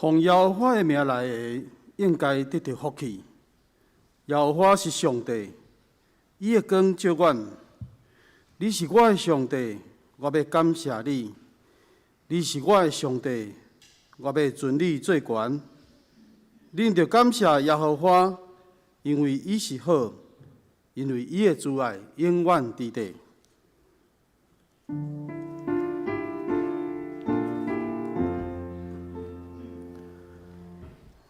奉耶和華的名來的，應該得著福氣。耶和華是上帝，伊的光照阮。你是我的上帝，我欲感謝你。你是我的上帝，我欲尊你做懸。恁著感謝耶和華，因為伊是好，因為伊的慈愛永遠佇地。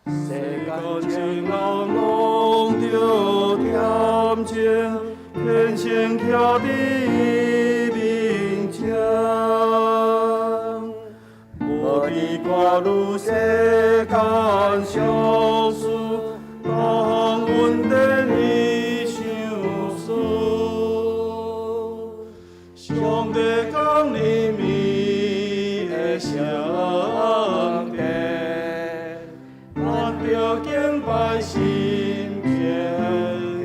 世間情人攏著恬靜，虔誠徛佇伊面前，無佇掛慮世間小事，逐項恩典伊賞賜。上帝降臨伊的聖殿，咱著敬拜心虔誠。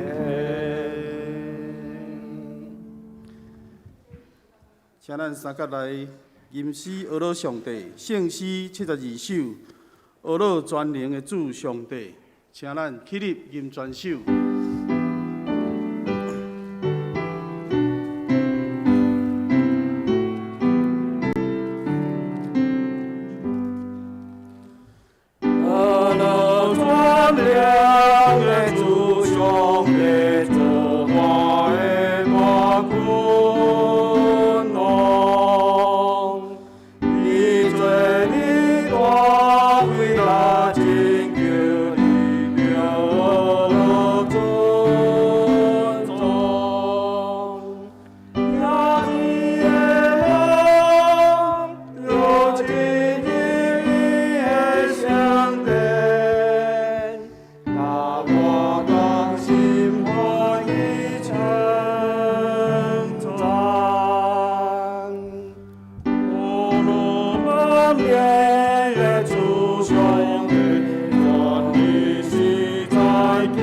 請咱三甲來吟詩呵咾上帝，聖詩72首，呵咾全能的主上帝，請咱起立吟全首。呵咾全能的主上帝，造化的大君王，伊做你大偉大拯救，你著尊重。聽伊的王，著進入伊的聖殿，佮我同心歡喜稱讚。呵咾萬能的主上帝，權力實在緊。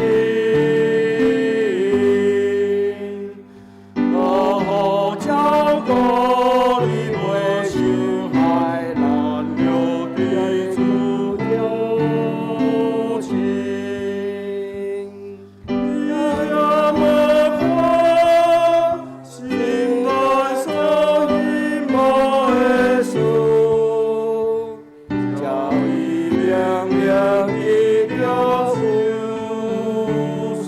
落雨澆過，你袂受害，咱著對主有情。你若無看，心內所希望的事，叫伊明明得著賞賜。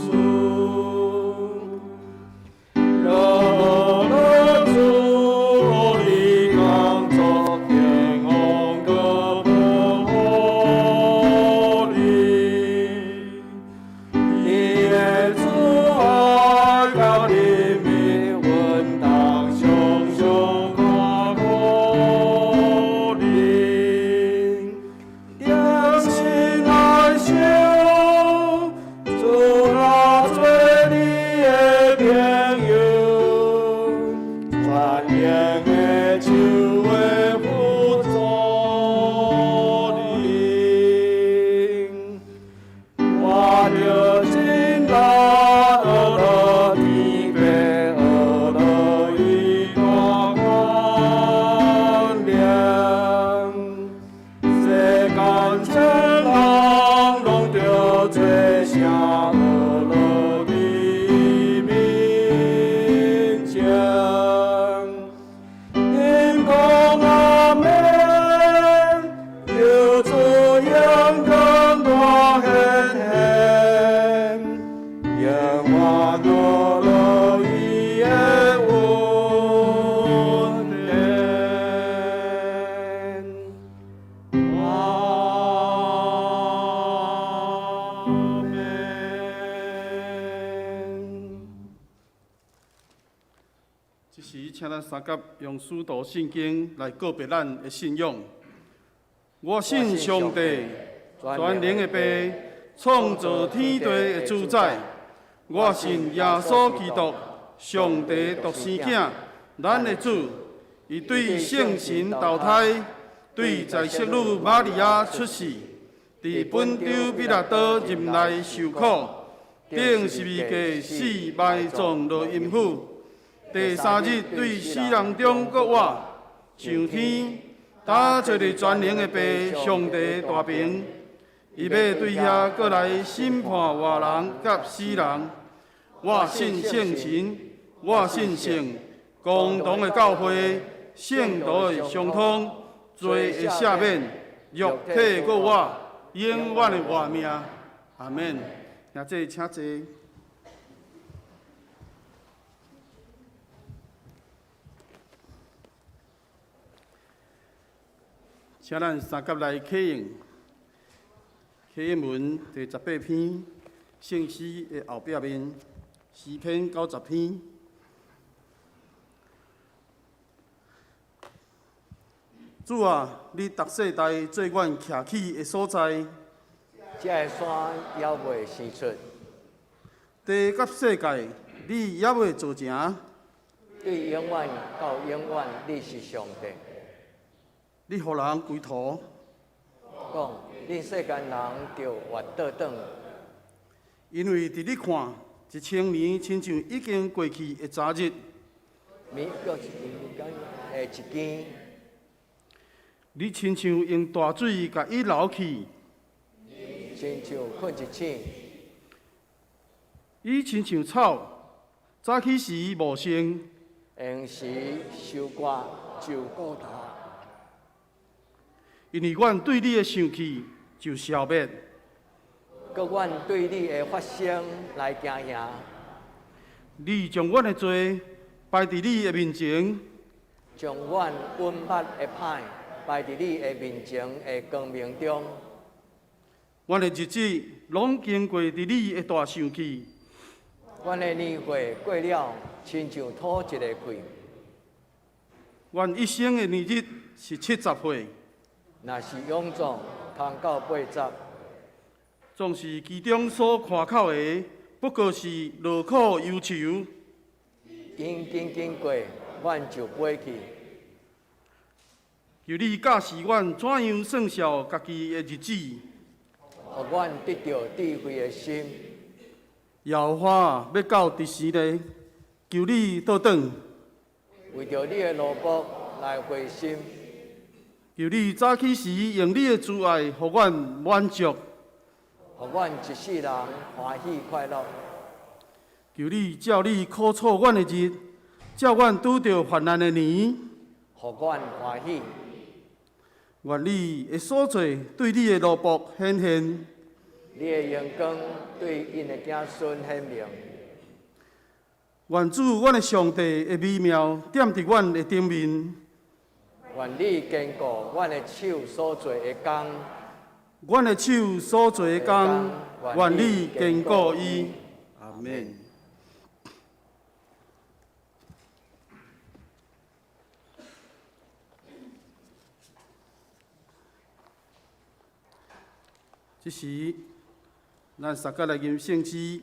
呵咾主，你工作天王閣保護你，伊的慈愛佮憐憫，阮當常常看顧你。定心來想，主若做你的朋友，全能的手會輔助你。看著真力呵咾天父，呵咾伊大權能，世間情人攏著做聲呵咾伊面前。因講阿們，求主榮光大顯現，永遠呵咾伊的恩典。阿們。這時，請咱三甲用使徒信經來告白咱的信仰。我信上帝，全能的父，創造天地的主宰。我信耶穌基督，上帝獨生囝，咱的主。伊對聖神投胎，對在聖女瑪利亞出世，佇本丟彼拉多任內受苦，釘十字架死埋葬落陰府，第三日對死人中復活，上天，搭坐佇全能的父上帝大爿，伊欲對遐閣來審判活人佮死人。我信聖神，我信聖公同的教會，聖徒的相通，罪的赦免，肉體的復活，永遠的活命。阿門。兄弟，請坐。請咱三佮來啟應，啟應文第18篇，聖詩的後壁面，詩篇90篇。主啊，你逐世代做阮徛起的所在。這个山猶未生出，地佮世界，你猶未造成。對永遠到永遠，你是上帝。你予人歸土，講恁世間人著活倒轉。因為佇你看，1000年親像已經過去的昨日，暝閣一更的一更。你親像用大水共伊流去，親像睏一醒。伊親像草，早起時茂盛，閒時收割就倒塌。因為阮對你的生氣就消滅，閣阮對你的發聲來驚嚇。你將阮的罪擺佇你的面前，將阮隱密的歹擺佇你的面前的光明中。阮的日子攏經過佇你的大生氣，阮的年歲過了，親像吐一个氣。阮一生的年日是70歲。若是勇壯，通到80。總是其中所誇口的，不過是勞苦憂愁。𪜶緊緊過，阮就飛去。求你教示阮怎樣算數家己的日子，予阮得著智慧的心。耶和華欲到佇時呢？求你倒轉。為著你的奴僕來回心。求你早起時用你的慈愛，予阮滿足，予阮一世人歡喜快樂。求你照你苦楚阮的日，照阮拄著患難的年，予阮歡喜。願你的所做對你的奴僕顯現，你的榮光對𪜶的子孫顯明。願主阮的上帝的美妙踮佇阮的頂面。願你堅固阮的手所做的工，阮的手所做的工，願你堅固伊。阿門。這時，咱三佮來吟聖詩，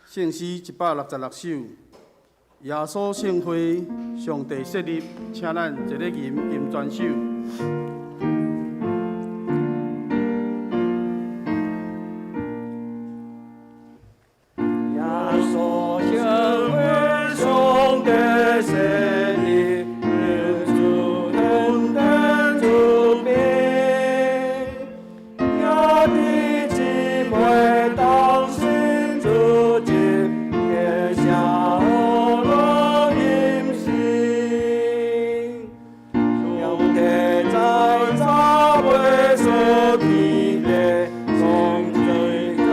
聖詩166首。耶穌聖會，上帝設立，請咱齊咧吟吟全首。耶穌聖會，上帝設立，求主恩典主命，兄弟姊妹同心組織，結成和樂音聲。上帝在早尾所天地，創造在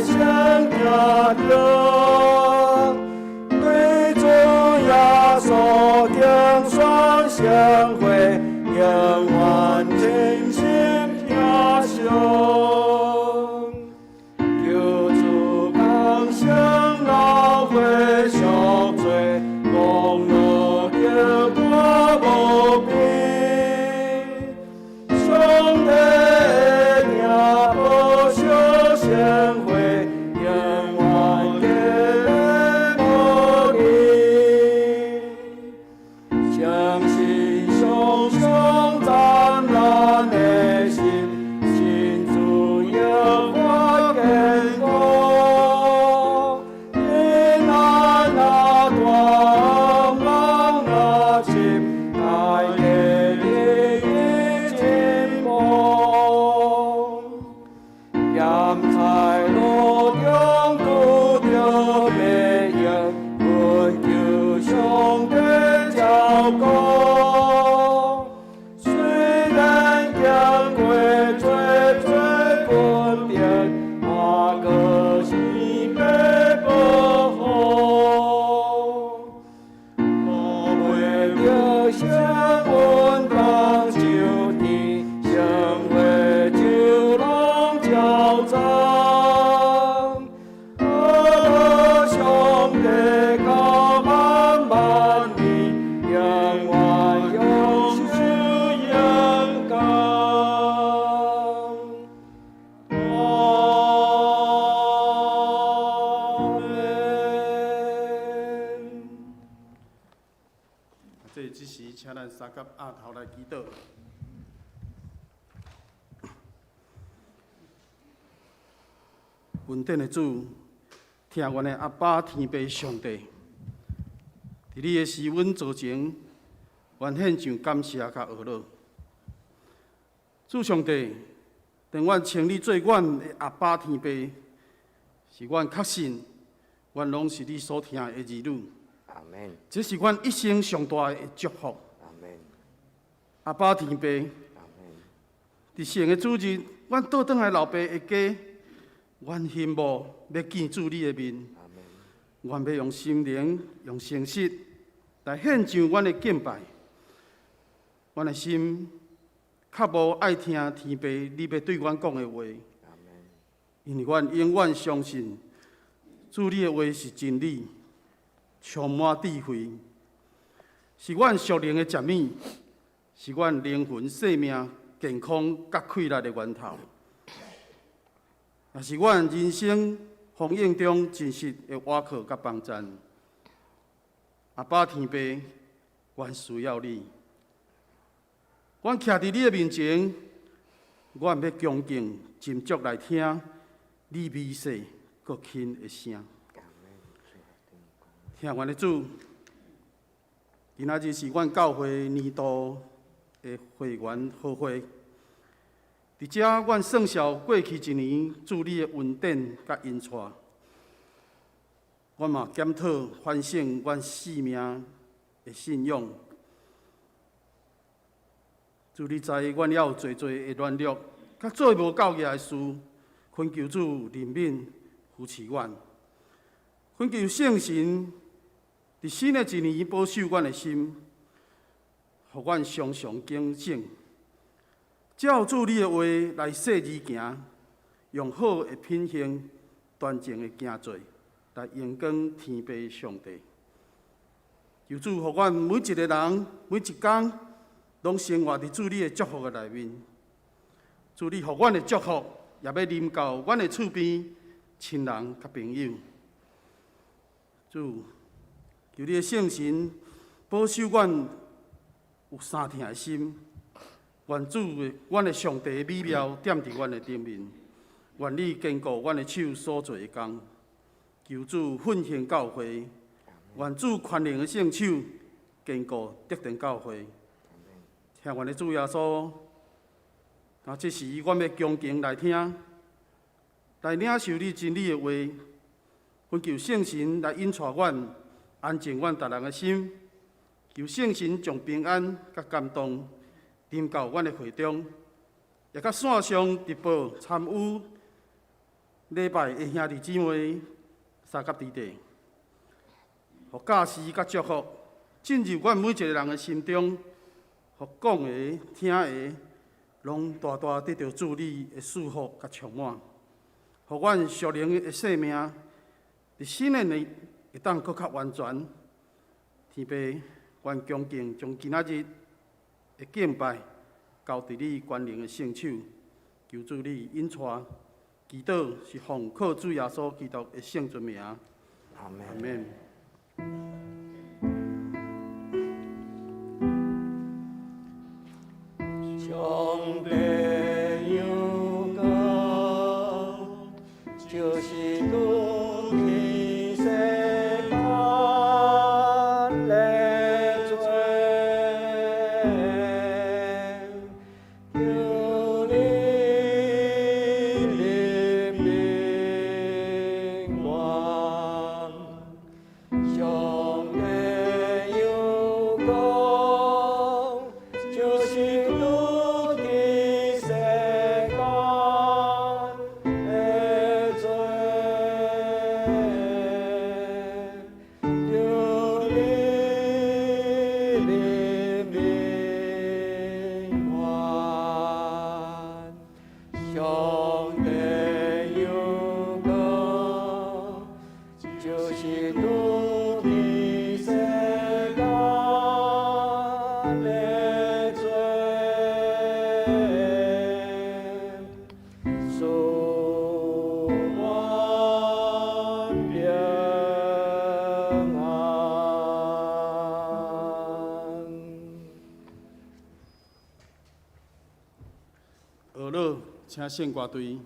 聖殿中，對主耶穌敬選聖會，永遠傾心聽上。求主降生老歲贖罪，功勞極大無比。上帝的名保守聖會，永遠堅不移。相信常常湛藍的心，信主耶和華堅固。因咱若大望若深，大家這這時，請咱三佮徛頭來祈禱。恩典的主，疼阮的阿爸天父上帝，佇你的施恩座前，阮獻上感謝佮呵咾。主上帝，當阮稱你做阮的阿爸天父，是阮確信，阮攏是你所疼的兒女。阿門。這是阮一生上大的祝福。阿門。阿爸天父，阿門。佇聖的主日，阮倒轉來老爸的家，阮希望欲見主你的面。阿門。阮欲用心靈、用誠實來獻上阮的敬拜。阮的心較無愛聽天父你欲對阮講的話，阿門。因為阮永遠相信主你的話是真理，充滿智慧，是阮屬靈的食物，是阮靈魂生命健康佮氣力的源頭，也是阮人生風雨中真實的倚靠佮幫贊。阿爸天父，阮需要你。阮徛佇你的面前，阮欲恭敬斟酌來聽你微細閣輕的聲。疼阮的主，今仔日是阮教會年度的會員好會。佇遮，阮算數過去一年主你的恩典佮引帶，阮嘛檢討反省阮生命的信仰。主你知阮猶有濟濟的軟弱，佮做無夠額的事，懇求主憐憫扶持阮，懇求聖神佇新的一年保守阮的心，予阮常常警醒，照主你的話來細而行，用好的品行、端正的行做，來榮光天父上帝。求主予阮每一个人、每一工，攏生活佇主你的祝福的內面。主你予阮的祝福，也欲臨到阮的厝邊、親人佮朋友。主，求你的聖神保守阮有相疼的心。願主的、阮的上帝的美妙踮佇阮的頂面。願你堅固阮的手所做的工。求主奮興教會，願主權能的聖手堅固得定教會。疼阮的主耶穌，啊，這時阮欲恭敬來聽，來領受你真理的話，懇求聖神來引帶阮，安靜阮逐人的心，求聖神將平安佮感動臨到阮的會中，也佮線上直播參與禮拜的兄弟姊妹相佮佇底，予教示佮祝福進入阮每一個人的心中。予講的、聽的，攏大大得著主你的祝福佮充滿，予阮屬靈的生命佇新的年會當閣較完全。天父，阮恭敬將今仔日的敬拜交佇你權能的聖手，求主你引帶，祈禱是奉靠主耶穌基督的聖尊名。阿門。阿門。上帝仰光，就是拄起世間的罪，求你憐憫阮。上帝仰光，就是拄起世何樂，請聖歌隊。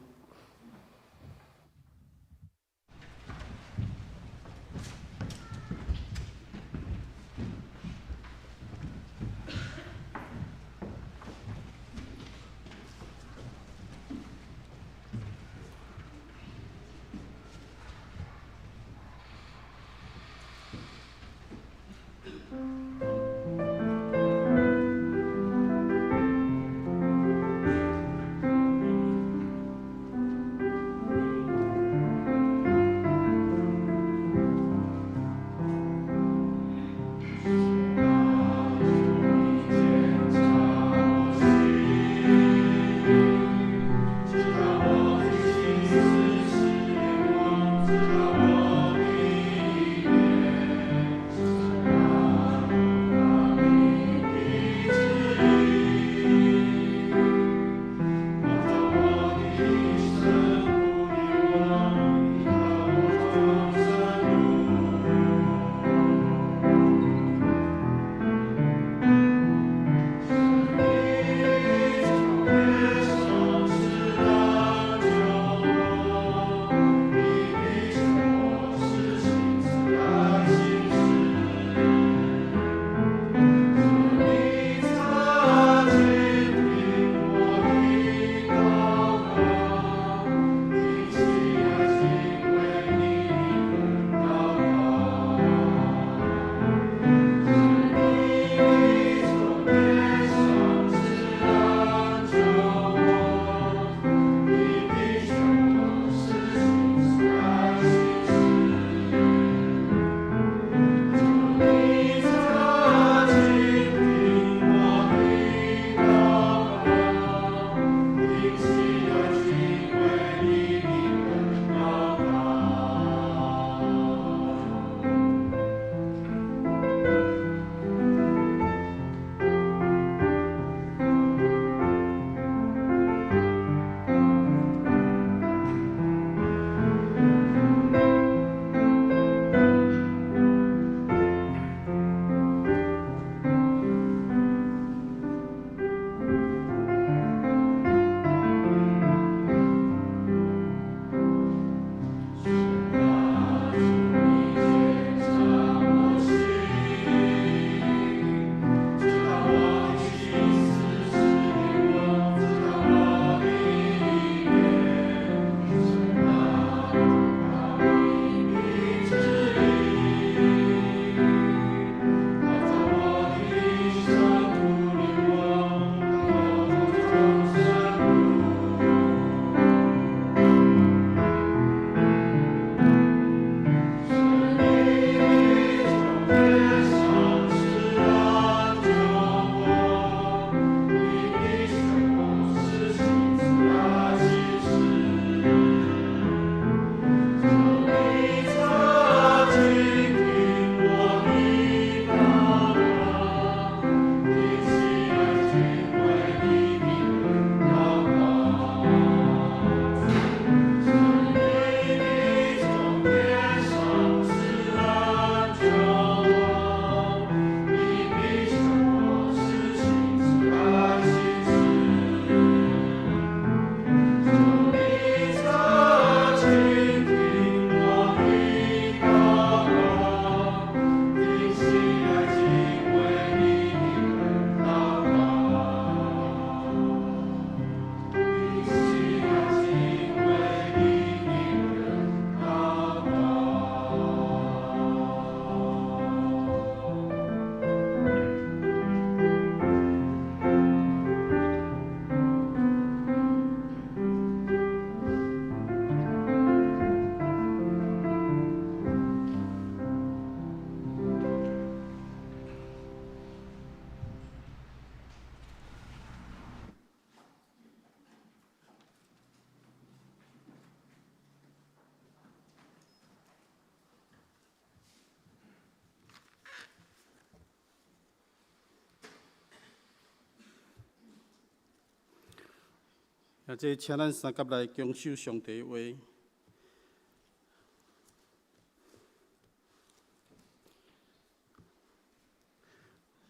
啊，這請咱三佮來恭守上帝話。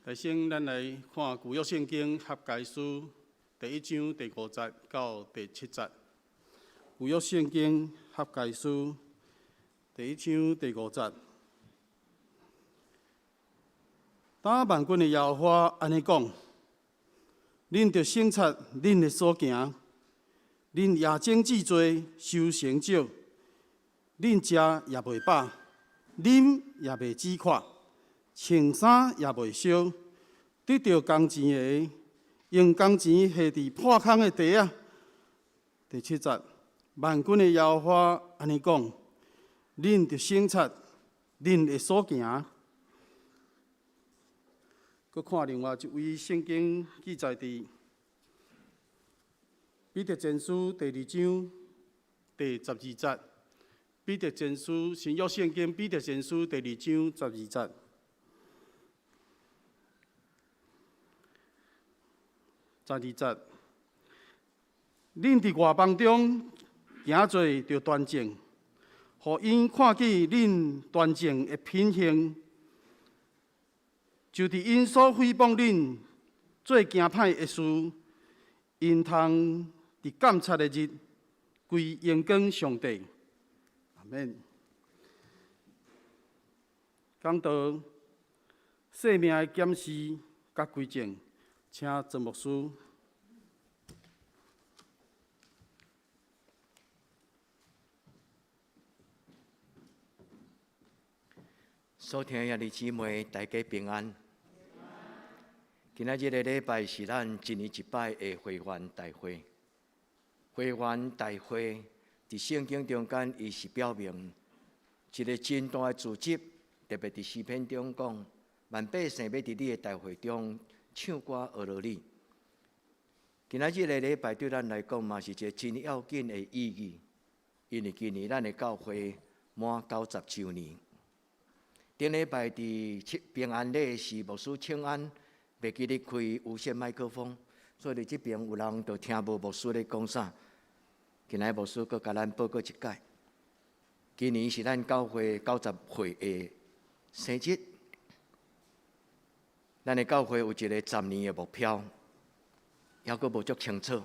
首先，咱來看舊約聖經哈該書第一章第五節到第七節。舊約聖經哈該書第一章第五節。當萬軍的耶和華按呢講：恁著省察恁的所行，恁夜間製作收成少，恁食也袂飽，啉也袂止渴，穿衫也袂燒，得著工錢的，用工錢下佇破空的袋仔。第七節，萬軍的耶和華按呢講：恁著省察恁的所行。閣看另外一位聖經記載佇彼得前書第二章第十二節。彼得前書新約聖經彼得前書第二章十二節。十二節，恁佇外邦中行做著端正，予𪜶看見恁端正的品行。就佇𪜶所誹謗恁做驚歹的事，𪜶通佇監察的日歸榮光上帝。阿們。講到生命的檢視佮歸正，請曾牧師。所聽的兄弟姊妹，大家平安。今仔日个禮拜是咱一年一擺的會員大會。會員大會佇聖經中間，伊是表明一個真大的組織，特別佇詩篇中講，萬百姓欲佇你的大會中唱歌呵咾你。今仔日个禮拜對咱來講嘛是一個真要緊的意義，因為今年咱的教會滿九十週年。頂禮拜佇平安禮時牧師請安，袂記得開無線麥克風，所以佇這爿有人就聽無牧師咧講啥。今仔牧師閣共咱報告一擺。今年是咱教會九十歲的生日，咱的教會有一個十年的目標，猶閣無足清楚。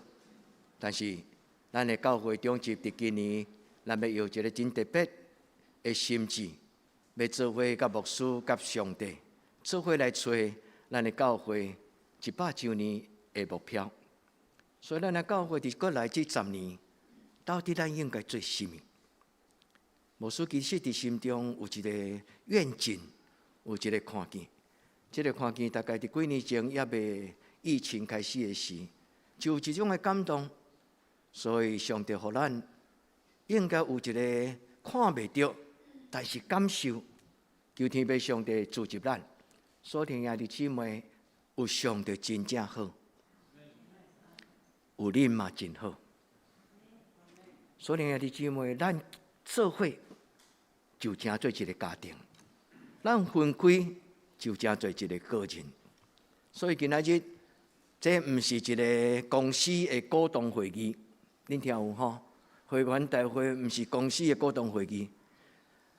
但是咱的教會長執佇今年，咱欲用一個真特別的心志。欲做伙佮牧師佮上帝做伙來揣咱的教會一百週年的目標。所以，咱的教會佇過來這十年，到底咱應該做啥物？牧師其實佇心中有一個願景，有一個看見。這個看見大概佇幾年前，猶未疫情開始的時，就有這種的感動。所以，上帝予咱應該有一個看袂著，但是感受，求天父上帝祝福咱，所聽兄弟姊妹有上帝真正好，有恁嘛真好。所聽兄弟姊妹，咱做伙就成做一個家庭，咱分開就成做一個個人。所以今仔日這毋是一個公司的股東會議，恁聽有吼？會員大會毋是公司的股東會議。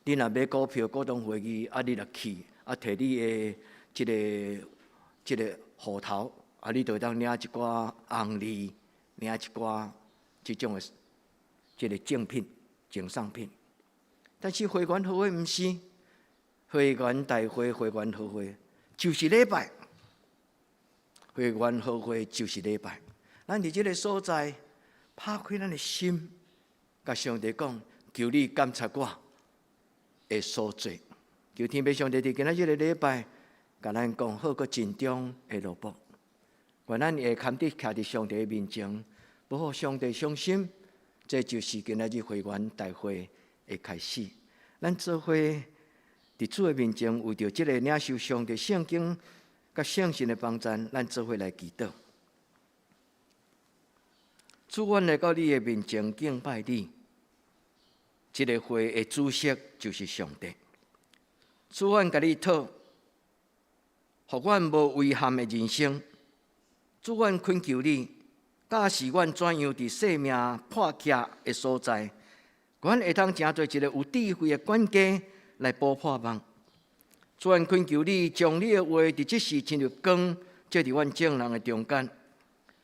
你若買股票，股東會議啊，你若去啊，提你的這个這个戶頭啊，你就會當領一寡紅利，領一寡這種的這个贈品、贈送品。但是會員會毋是，會員大會、會員會就是禮拜，會員會就是禮拜。咱佇這个所在，拍開咱的心，共上帝講，求你監察我的所做，求天父上帝佇今仔日个禮拜，共咱講好閣盡忠的奴僕，願咱會堪得徛佇上帝的面前，無予上帝傷心。這就是今仔日會員大會的開始。咱做伙佇主的面前，為著這个領受上帝聖經佮聖神的幫助，咱做伙來祈禱。主，阮來到你的面前敬拜你。這个會的主席就是上帝。主，阮共你討，予阮無遺憾的人生。主，阮懇求你，教示阮怎樣佇生命破拆的所在，阮會當成做一个有智慧的管家來補破網。主，阮懇求你，將你的話佇這時親像光，照佇阮眾人的中間。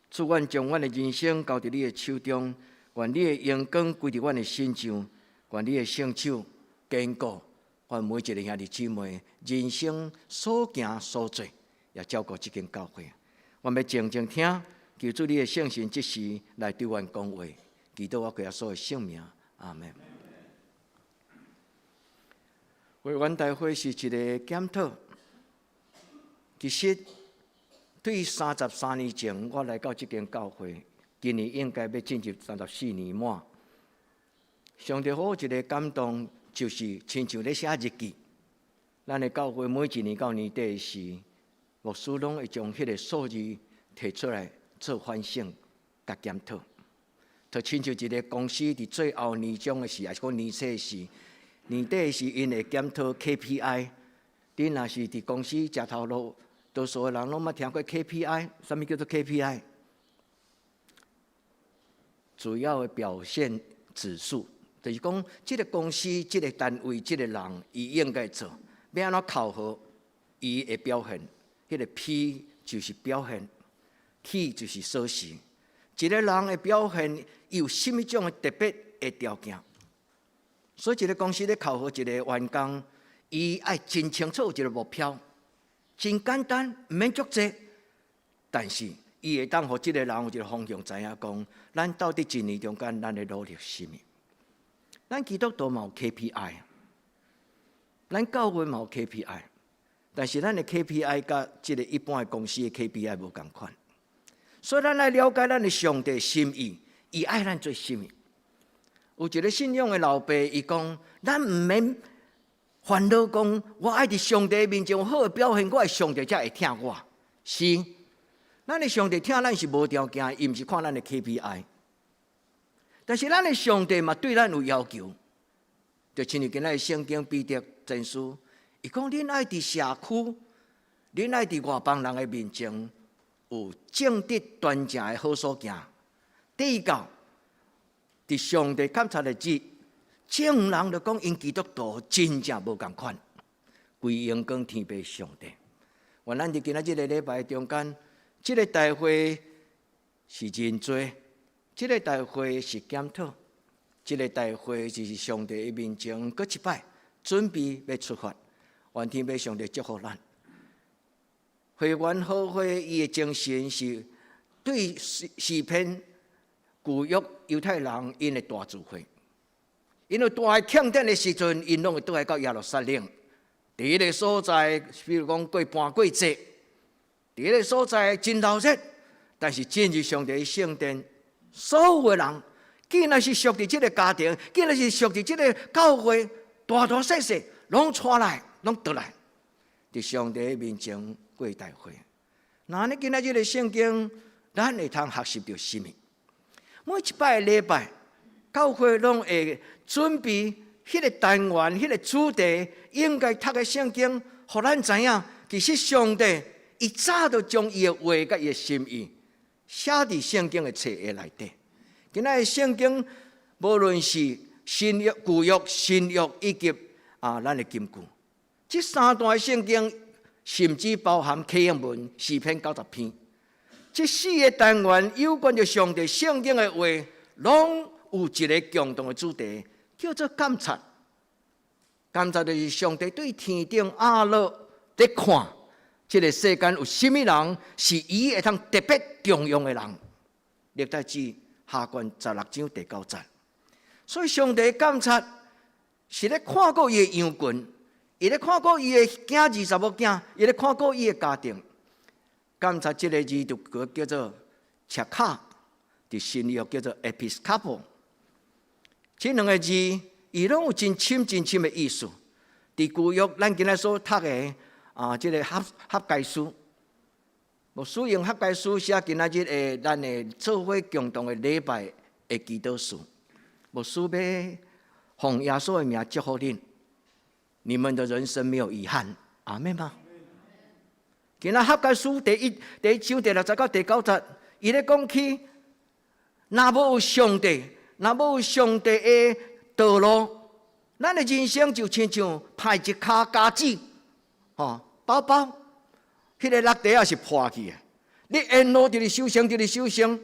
主，阮將阮的人生交佇你的手中，願你的榮光歸佇阮的身上，願你的聖手堅固阮每一个兄弟姊妹人生所行所做，也照顧這間教會。阮欲靜靜聽，求主你的聖神這時來對阮講話，祈禱我耶穌的聖名，阿門。會員大會是一個檢討。其實，對33年前我來到這間教會，今年應該欲進入34年滿。上帝予我一個感動，就是親像咧寫日記。咱的教會每一年到年底時，牧師攏會將彼個數字提出來做反省佮檢討。就親像一個公司佇最後年終的時，抑是講年底時，年底時𪜶會檢討 KPI。恁若是佇公司食頭路，多數的人攏捌聽過 KPI，啥物叫做 KPI？主要的表現指數，就是講這个公司、這个單位、這个人，伊應該做，欲按怎考核伊的表現？彼个 P 就是表現，K 就是數字。一个人的表現，伊有啥物種的特別的條件？所以，一个公司咧考核一个員工，伊愛真清楚有一个目標，真簡單，毋免足濟，但是伊會當予這个人有一个方向，知影講，咱到底一年中間，咱咧努力啥物？咱基督徒嘛有 KPI，咱教會嘛有 KPI，但是咱的 KPI 佮這个一般的公司的 KPI 無仝款，所以咱愛了解咱的上帝心意，伊愛咱做啥物？有一个信仰的老爸，伊講：咱毋免煩惱講，我愛佇上帝面前有好的表現，我的上帝才會疼我。是，咱的上帝疼咱是無條件，伊毋是看咱的 KPI。但是咱的上帝嘛對咱有要求，就親像今仔日聖經彼得前書，伊講恁愛佇社區，恁愛佇外邦人的面前有正直端正的好所行。第二個，佇上帝監察的日，眾人就講𪜶基督徒真正無仝款，歸榮光天父上帝。願咱佇今仔這个禮拜中間，這个大會是認罪，這个大會是檢討，這个大會就是上帝的面前閣一擺準備欲出發。願天父上帝祝福咱。會員好會伊的精神是對詩詩篇舊約猶太人𪜶的大聚會，因為大慶典的時陣，𪜶攏會倒來到耶路撒冷，佇彼个所在，比如講過盤過節，佇彼个所在真鬧熱，但是進入上帝的聖殿，所有的人，既然是屬佇這个家庭，既然是屬佇這个教會，大大細細攏帶來，攏倒來，佇上帝的面前過大會。那呢，今仔這个聖經，咱會通學習著啥物？每一擺禮拜，教會攏會準備彼个單元、彼个主題，應該讀的聖經，予咱知影，其實上帝伊早就將伊的話佮伊的心意寫佇聖經的冊的內底。今仔日聖經，無論是新約、舊約、新約以及咱的金句，這三段聖經，甚至包含啟應文詩篇90篇。這四个單元有關著上帝聖經的話，攏有一个共同的主題，叫做監察。監察就是上帝對天頂阿樂佇看，這个世間有啥物人是伊會通特別重用的人。歷代志下卷16章第9節。所以上帝監察是咧看顧伊的羊群，伊咧看顧伊的囝兒查某囝，伊咧看顧伊的家庭。監察這个字就叫做赤卡，佇新約叫做 episkopo。這兩个字，伊攏有真深真深的意思。佇舊約，咱今仔所讀的這个哈該書，牧師用哈該書寫今仔日的咱的做伙共同的禮拜的祈禱詞。牧師欲奉耶穌的名祝福恁，你們的人生沒有遺憾，阿們嗎？今仔哈該書第一章第6節到第9節，伊咧講起，若無有上帝，若無有上帝的道路，咱的人生就親像歹一跤膠紙，吼，包包，彼个落地也是破去的。你沿路佇咧收成，佇咧收成，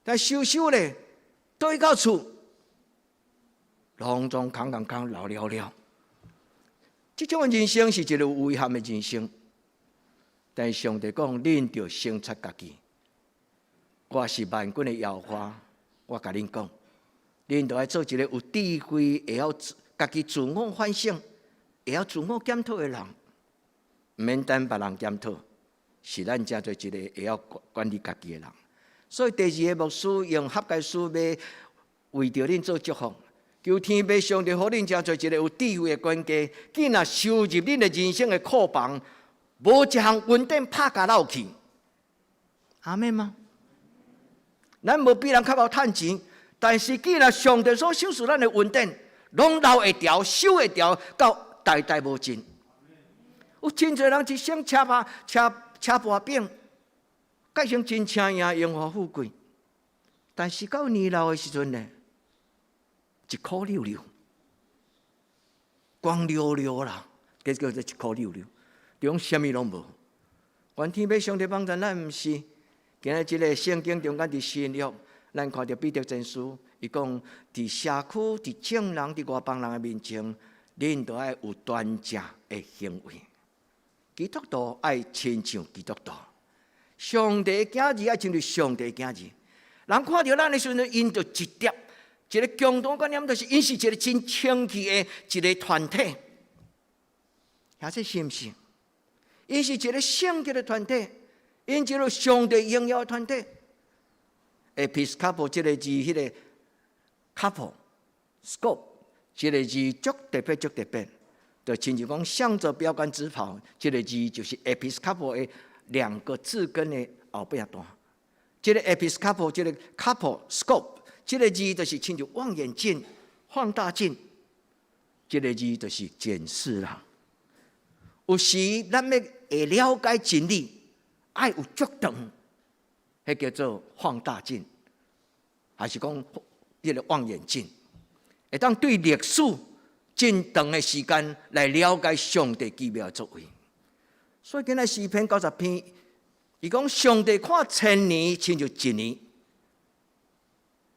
但收收咧，倒去到厝，攏總空空空流了了。這種人生是一個有遺憾的人生。但上帝講，恁著省察家己。我是萬軍的耶和華，我共恁講，恁著愛做一個有智慧、會曉家己自我反省、會曉自我檢討的人，毋免等別人檢討，是咱成做一個會曉管理家己的人。所以第二个牧師用哈該書欲為著恁做祝福，求天父上帝予恁成做一個有智慧的管家，囝若收入恁的人生的庫房，無一項恩典拍共落去。阿們嗎？咱無比人較𠢕趁錢，但是既然上帝所賞賜咱的恩典，攏留會牢、收會牢，到代代無盡。有真濟人一生車拍車車破餅，改成真請贏榮華富貴，但是到年老的時陣呢，一箍溜溜，光溜溜啦，這叫做一箍溜溜，中啥物攏無。願天父上帝幫助咱，毋是。今日這个聖經中間佇新約，咱看著彼得前書，伊講佇社區、佇眾人、佇外邦人的面前，恁都愛有端正的行為。基督徒愛親像基督徒，上帝的囝兒愛親像上帝的囝兒。人看著咱的時陣，𪜶就一點一個共同觀念，就是𪜶是一個真清氣的一個團體。遐這是毋是？𪜶是一個聖潔的團體。𪜶一個上帝榮耀的團體，Episcopo 這个字，彼个 copo scope 這个字足特別，足特別，就親像講向著標杆直跑，這个字就是 Episcopo 的兩個字根的後壁段。這个 Episcopo 這个 copo scope 這个字就是親像望遠鏡、放大鏡，這个字就是檢視啦。有時咱欲會了解真理，愛有足長，彼叫做放大鏡，還是講彼个望遠鏡，會當對歷史真長的時間來了解上帝奇妙的作為。所以今仔詩篇90篇，伊講上帝看千年親像一年，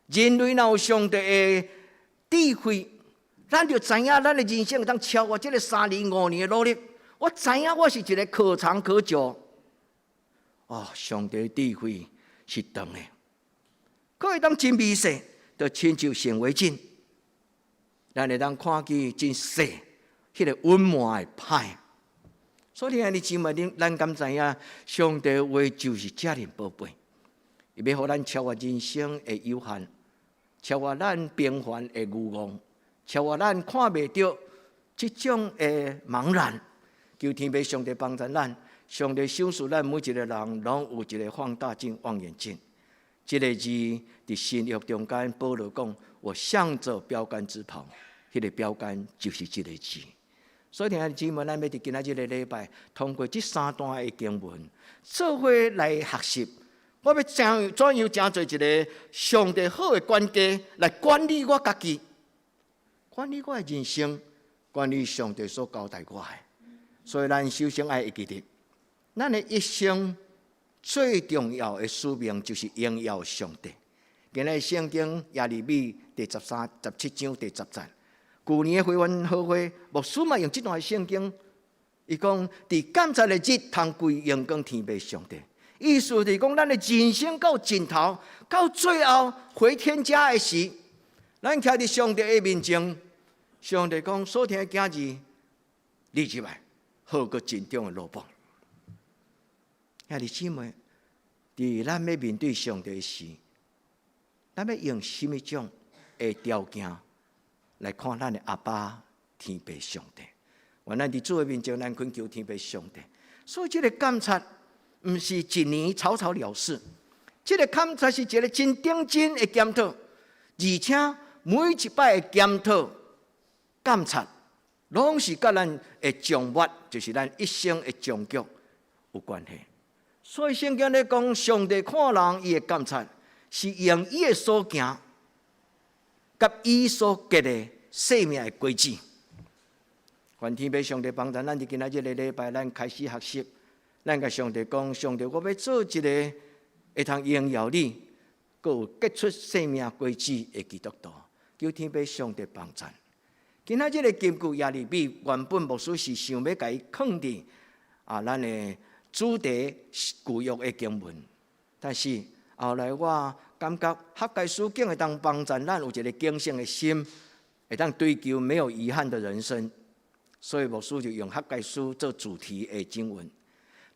人類若有上帝的智慧，咱就知影咱的人生會當超過這个3年5年的努力。我知影我是一个可長可久。哦，上帝的智慧是長的，閣會當真微細，就親像顯微鏡，咱會當看見真細，彼个粉末會歹。所以兄弟姊妹，咱敢知影，上帝話就是遮爾寶貝，伊欲予咱超越人生的有限，超越咱平凡的愚戇，超越咱看袂著這種的茫然。求天父上帝幫助咱。上帝賞賜咱每一個人，攏有一個放大鏡、望遠鏡。這个字佇新約中間，保羅講：我向著標杆直跑，彼个標杆就是這个字。所以，兄弟姊妹，咱欲佇今仔這个禮拜，通過這三段的經文，做伙來學習。我欲怎怎樣成做一個上帝好的管家，來管理我家己，管理我的人生，管理上帝所交代我的。所以，咱首先愛會記得，咱的一生最重要的使命就是榮耀上帝。今仔聖經耶利米第13、17章第10節，舊年的會員好會牧師嘛用這段聖經，伊講佇監察的日，通歸榮光天父上帝。意思就是講，咱的人生到盡頭，到最後回天家的時，咱徛佇上帝的面前，上帝講所疼的囝兒，你入來，好閣珍重的奴僕。兄弟姊妹，佇咱欲面對上帝時，咱欲用啥物種的條件來看咱的阿爸天父上帝？願咱佇主的面前，咱懇求天父上帝。所以，這个監察毋是一年草草了事，這个監察是一个真認真的檢討，而且每一擺的檢討、監察，攏是佮咱的終末，就是咱一生的終局有關係。所以聖經咧講，上帝看人，伊的監察是用伊的所行，佮伊所結的生命的果子。願天父上帝幫助咱，佇今仔這个禮拜，咱開始學習，咱共上帝講，上帝，我欲做一个會通榮耀你，閣有結出生命果子的基督徒。求天父上帝幫贊。今仔這个金句耶利米原本牧師是想欲共伊囥佇啊，咱的主題舊約的經文，但是後來我感覺哈該書竟會當幫助咱有一个警醒的心，會當追求沒有遺憾的人生，所以牧師就用哈該書做主題的經文。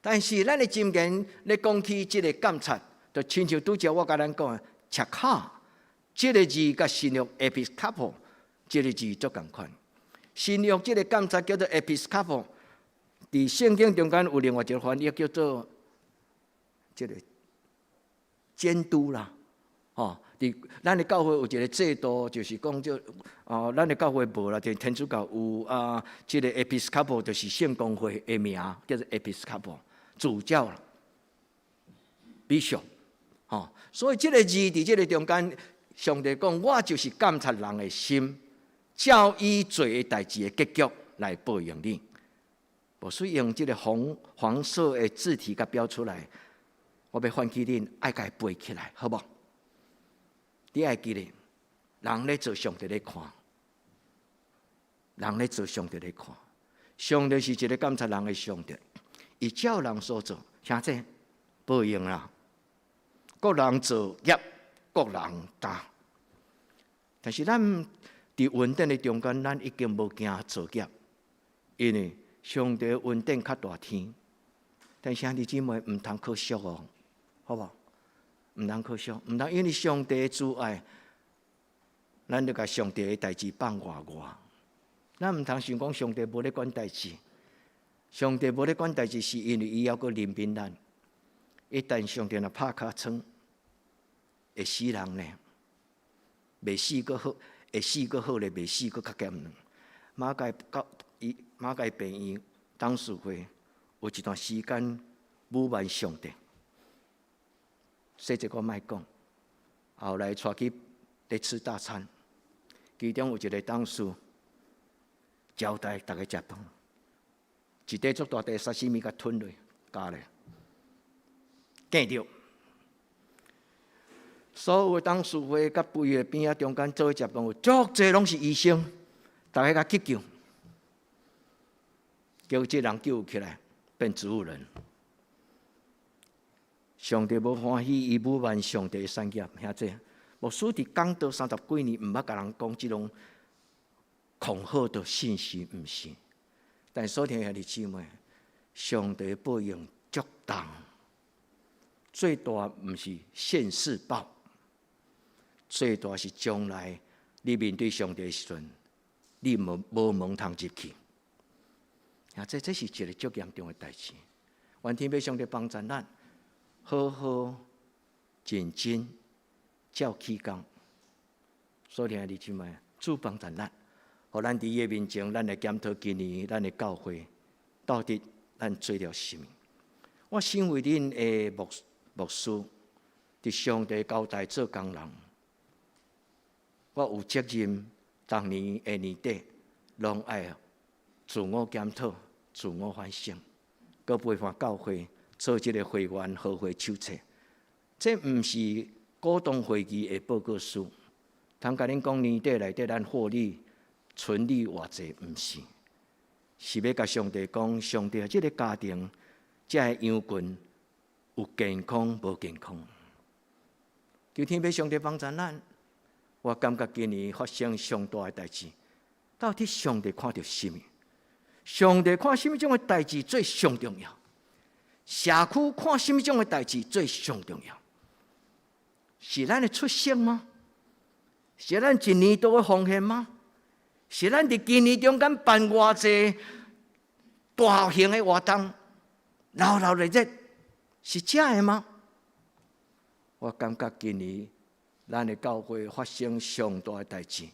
但是咱的箴言咧講起這个監察，就親像拄才我共咱講的，赤卡這个字佮新約 episkopo 這个字足仝款。新約這个監察叫做 episkopo，佇聖經中間有另外一个翻譯叫做這个監督啦，吼，佇咱的教會有一个制度，就是講這哦，咱的教會無啦，就天主教有啊，這个 episkopo 就是聖公會的名，叫做 episkopo 主教啦，bishop，吼，所以這个字佇這个中間，上帝講，我就是監察人的心，照伊做的代誌的結局來報應你。無需用這个紅黃色的字體共標出來，我欲喚起恁愛共伊背起來，好無？你愛記得，人咧做上帝咧看，人咧做上帝咧看，上帝是一个監察人的上帝，伊照人所做，啥這報應啦。各人造業，各人擔。但是咱佇恩典的中間，咱已經無驚造業，因為上帝恩典較大天。但是兄弟姊妹毋通可惜哦，好無？毋通可惜，毋通因為上帝的慈愛，咱就共上帝的代誌放外外。咱毋通想講上帝無咧管代誌，上帝無咧管代誌，是因為伊猶閣憐憫咱。一旦上帝若拍尻槍，會死人呢？袂死閣好，會死閣好咧，袂死閣較艱難。馬偕教醫馬偕病院董事會有一段時間侮慢上帝，細節我莫講。後來帶去咧吃大餐，其中有一个董事招待逐家食飯，一塊足大塊沙西米共吞落，咬咧，見著。所有的董事會佮肥的邊仔中間做伙食飯，有足濟攏是醫生，逐家共急救，叫這人救起來變植物人。上帝無歡喜伊侮慢上帝的產業，兄弟，牧師佇講道三十幾年，毋捌共人講這種恐嚇的信息，毋是。但所聽兄弟姊妹，上帝報應足重，最大毋是現世報。最大是將來你面對上帝的時陣，你無門通入去。啊，這是一个足嚴重的代誌。願天父上帝幫助咱，好好認真照起工。所以兄弟姊妹，主幫助咱，予咱佇伊的面前，咱來檢討今年咱的教會到底咱做了啥物。我身為恁的牧師，佇上帝交代做工人。我有責任，逐年的年底，攏愛自我檢討、自我反省，閣陪伴教會做這个會員和會手冊。這毋是股東會議的報告書，通共恁講年底內底咱獲利、純利偌濟，毋是，是欲共上帝講，上帝啊，這个家庭、這个羊群有健康無健康？求天父上帝幫助咱。我感覺今年發生上大的代誌，到底上帝看著啥物？上帝看啥物種的代誌最上重要？社區看啥物種的代誌最上重要？是咱的出席嗎？是咱一年多的奉獻嗎？是咱佇今年中間辦偌濟大型的活動，鬧鬧熱熱，是這的嗎？我感覺今年咱的教會發生上大的代誌，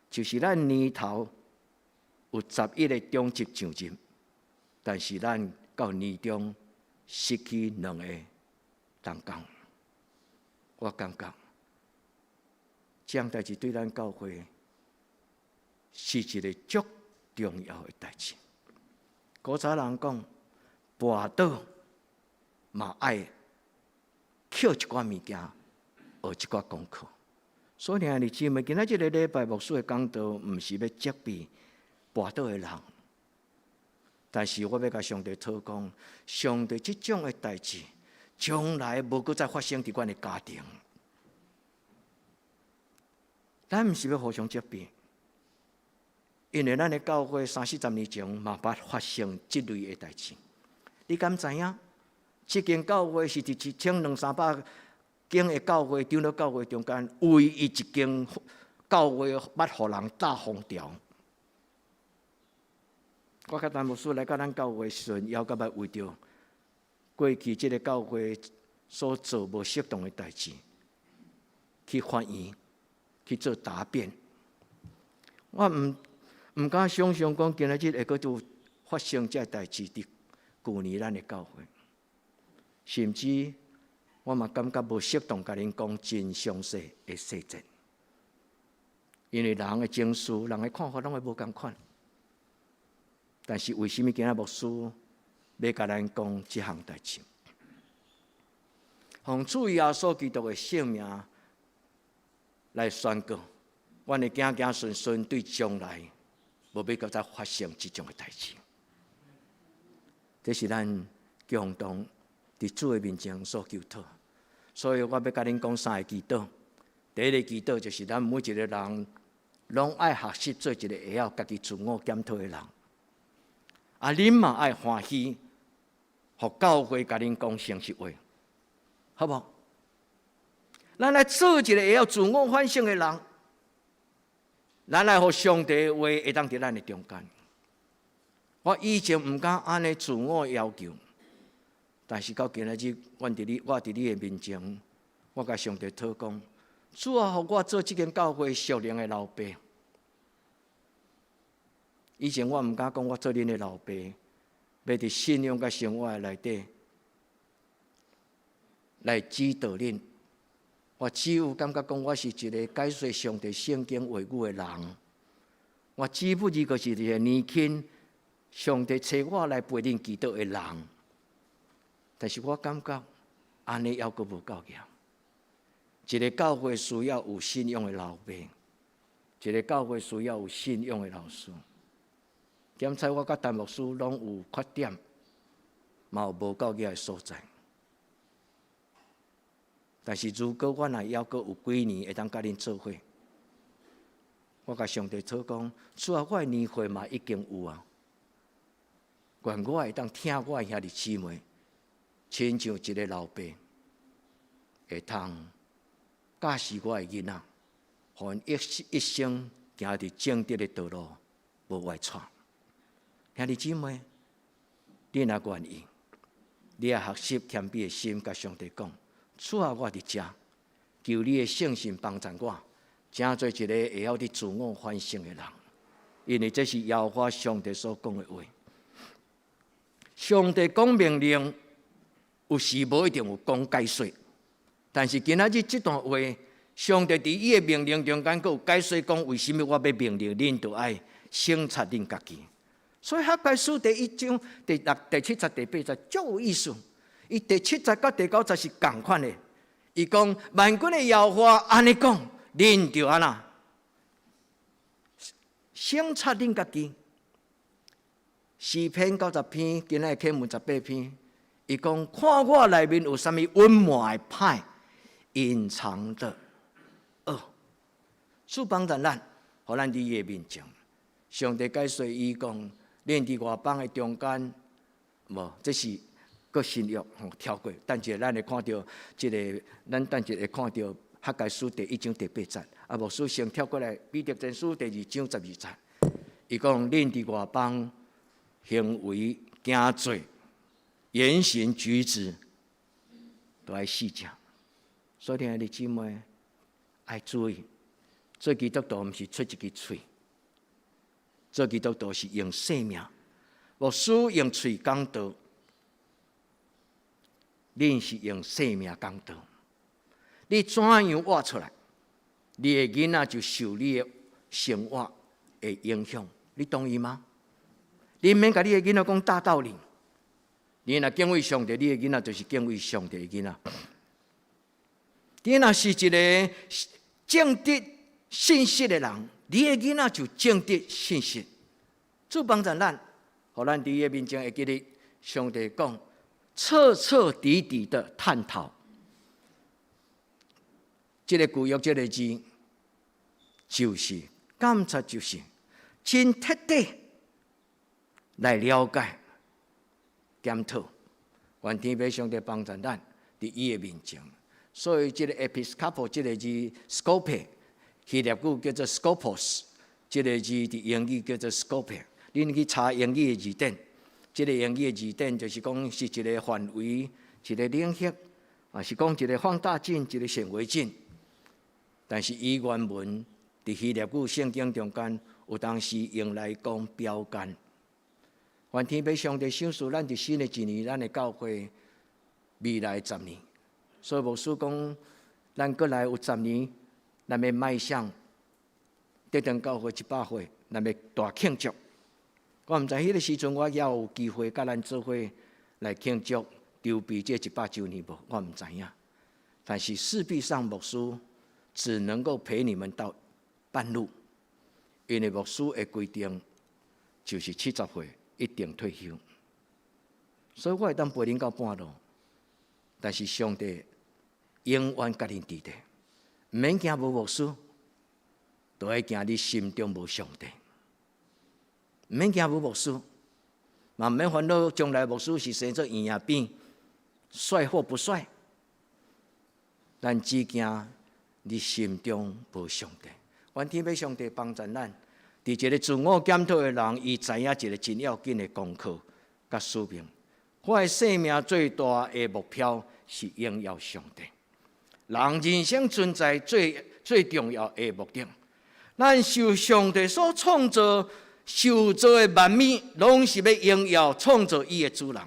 就是咱年頭有11個長執上任，但是咱到年終失去兩个同工。我感覺這項代誌對咱教會是一个足重要的代誌。古早人講，跋倒嘛愛捡一寡物件，學一寡功課。所以兄弟姊妹，今仔這个禮拜牧師的講道，毋是欲責備跋倒的人，但是我欲共上帝禱告，上帝這種的代誌，將來無閣再發生佇阮的家庭。咱毋是欲互相責備，因為咱的教會三四十年前嘛捌發生這類的代誌。你敢知影？這間教會是佇一千兩三百間的教會，長老教會中間唯一一間教會捌予人貼封條。我佮陳牧師來到咱教會時陣，猶閣捌為著過去這个教會所做無適當的代誌，去法院去做答辯。我毋敢想象講今仔日會閣有發生這个代誌佇舊年咱的教會，甚至我嘛感覺無適當共恁講真詳細的細節，因為人的情緒、人的看法攏會無仝款。但是為啥物今仔牧師欲共咱講這項代誌？奉主耶穌基督的聖名來宣告，阮的子子孫孫對將來無欲閣再發生這種的代誌。這是咱共同佇主的面前所求討。所以我欲共恁講三个祈禱。第一个祈禱就是咱每一个人攏愛學習做一個會曉家己自我檢討的人。啊，恁嘛愛歡喜，予教會共恁講誠實話，好無？咱來做一個會曉自我反省的人，咱來予上帝的話會當佇咱的中間。我以前毋敢按呢自我要求，但是到今仔日，我佇你的面前，我共上帝禱告，主啊，予我做這間教會屬靈的老爸。以前我毋敢講我做恁的老爸，欲佇信仰佮生活內底來指導恁。我只有感覺講，我是一个解說上帝聖經話語的人。我只不過是一个年輕，上帝揣我來陪恁祈禱的人。但是我感覺按呢猶閣無夠額。一个教會需要有信仰的老爸，一个教會需要有信仰的老師。檢查我佮陳牧師攏有缺點，嘛有無夠額的所在。但是如果我若猶閣有幾年會當佮恁做伙，我共上帝禱告，主啊，我的年歲嘛已經有啊，願我會當疼我的兄弟姊妹，親像一个老爸，會通教示我的囡仔，予𪜶一生行佇正直的道路，無歪躉。兄弟姊妹，你若願意，你愛學習謙卑的心，共上帝講：主啊，我佇遮，求你的聖神幫助我，成做一个會曉佇自我反省的人。因為這是耶和華上帝所講的話。上帝講命令，有時無一定有講解說，但是今仔日這段話，上帝佇伊的命令中間，閣有解說講為啥物我欲命令恁，著愛省察恁家己。所以哈該書第一章第六、第七節、第八節足有意思。伊第七節佮第九節是仝款的。伊講萬軍的耶和華按呢講，恁著按怎省察恁家己。詩篇90篇，今仔日課文18篇，伊講看我內面有啥物隱瞞的歹、隱藏的惡，主幫助咱，予咱佇伊的面前。上帝解說伊講，恁佇外邦的中間，無，這是閣新約吼跳過。等一下咱會看著這个，咱等一下會看著哈該書第一章第八節。啊，牧師先跳過來，彼得前書第二章12節。伊講恁佇外邦行為行做言行舉止都愛四正。所以兄弟姊妹愛注意，做基督徒毋是出一支喙。做基督徒是用生命，牧師用喙講道，恁是用生命講道。你怎樣活出來，你的囡仔就受你的生活的影響。你同意嗎？你毋免共你的囡仔講大道理，你若敬畏上帝，你的囡仔就是敬畏上帝的囡仔。你若是一个正直信實的人，你的囡仔就正直信實。主幫助咱，予咱佇伊的面前會記得上帝講，徹徹底底的探討。這个舊約這个字，就是監察，就是真徹底來了解、檢討。願天父上帝幫助咱佇伊的面前。所以這个 episkopo 這个字 scope，希臘語叫做 skopos，這个字佇英語叫做 scope。恁去查英語的字典，這个英語的字典就是講是一个範圍、一个領域，啊是講一个放大鏡、一个顯微鏡。但是伊原文佇希臘語聖經中間，有當時用來講標杆。願天父上帝賞賜咱佇新的一年，咱的教會未來十年。所以牧師講，咱閣來有十年，咱欲邁向得長教會100歲，咱欲大慶祝。我毋知彼个時陣，我猶有機會佮咱做伙來慶祝籌備這100週年無？我毋知影。但是勢必上牧師只能夠陪你們到半路，因為牧師的規定就是70歲一定退休，所以我會當陪恁到半路。但是上帝永遠佮恁佇咧，毋免驚無牧師，都愛驚你心中無上帝。毋免驚無牧師，嘛毋免煩惱將來牧師是生做圓仔扁，帥或不帥。咱只驚你心中無上帝。願天父上帝幫助咱，佇一个自我檢討的人，伊知影一个真要緊的功課佮使命。我的生命最大的目標是榮耀上帝。人人生存在最最重要的目的，咱受上帝所創造、受造的萬物，攏是欲榮耀創造伊的主人。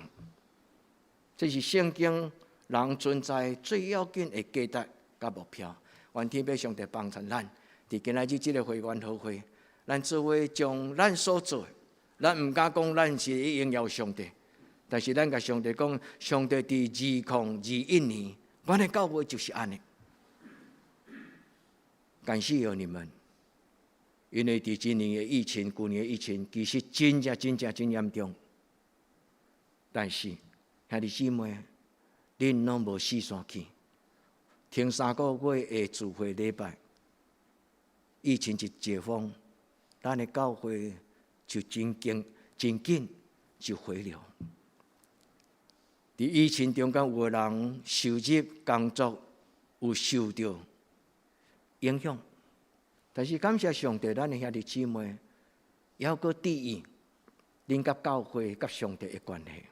這是聖經人存在最要緊的價值佮目標。願天父上帝幫助咱，佇今仔日這个會員好會，咱做伙將咱所做的，咱毋敢講咱是榮耀上帝，但是咱共上帝講，上帝佇2021年，阮的教會就是按呢。感謝有你們，因為佇今年的疫情、舊年的疫情，其實真正、真正、真嚴重。但是兄弟姊妹，恁攏無四散去，停3個月的聚會禮拜，疫情一解封，咱的教會就真緊、真緊就回流。佇疫情中間，有的人收入、工作有受著影響，但是感謝上帝，咱的兄弟姊妹猶閣注意恁佮教會、佮上帝的關係。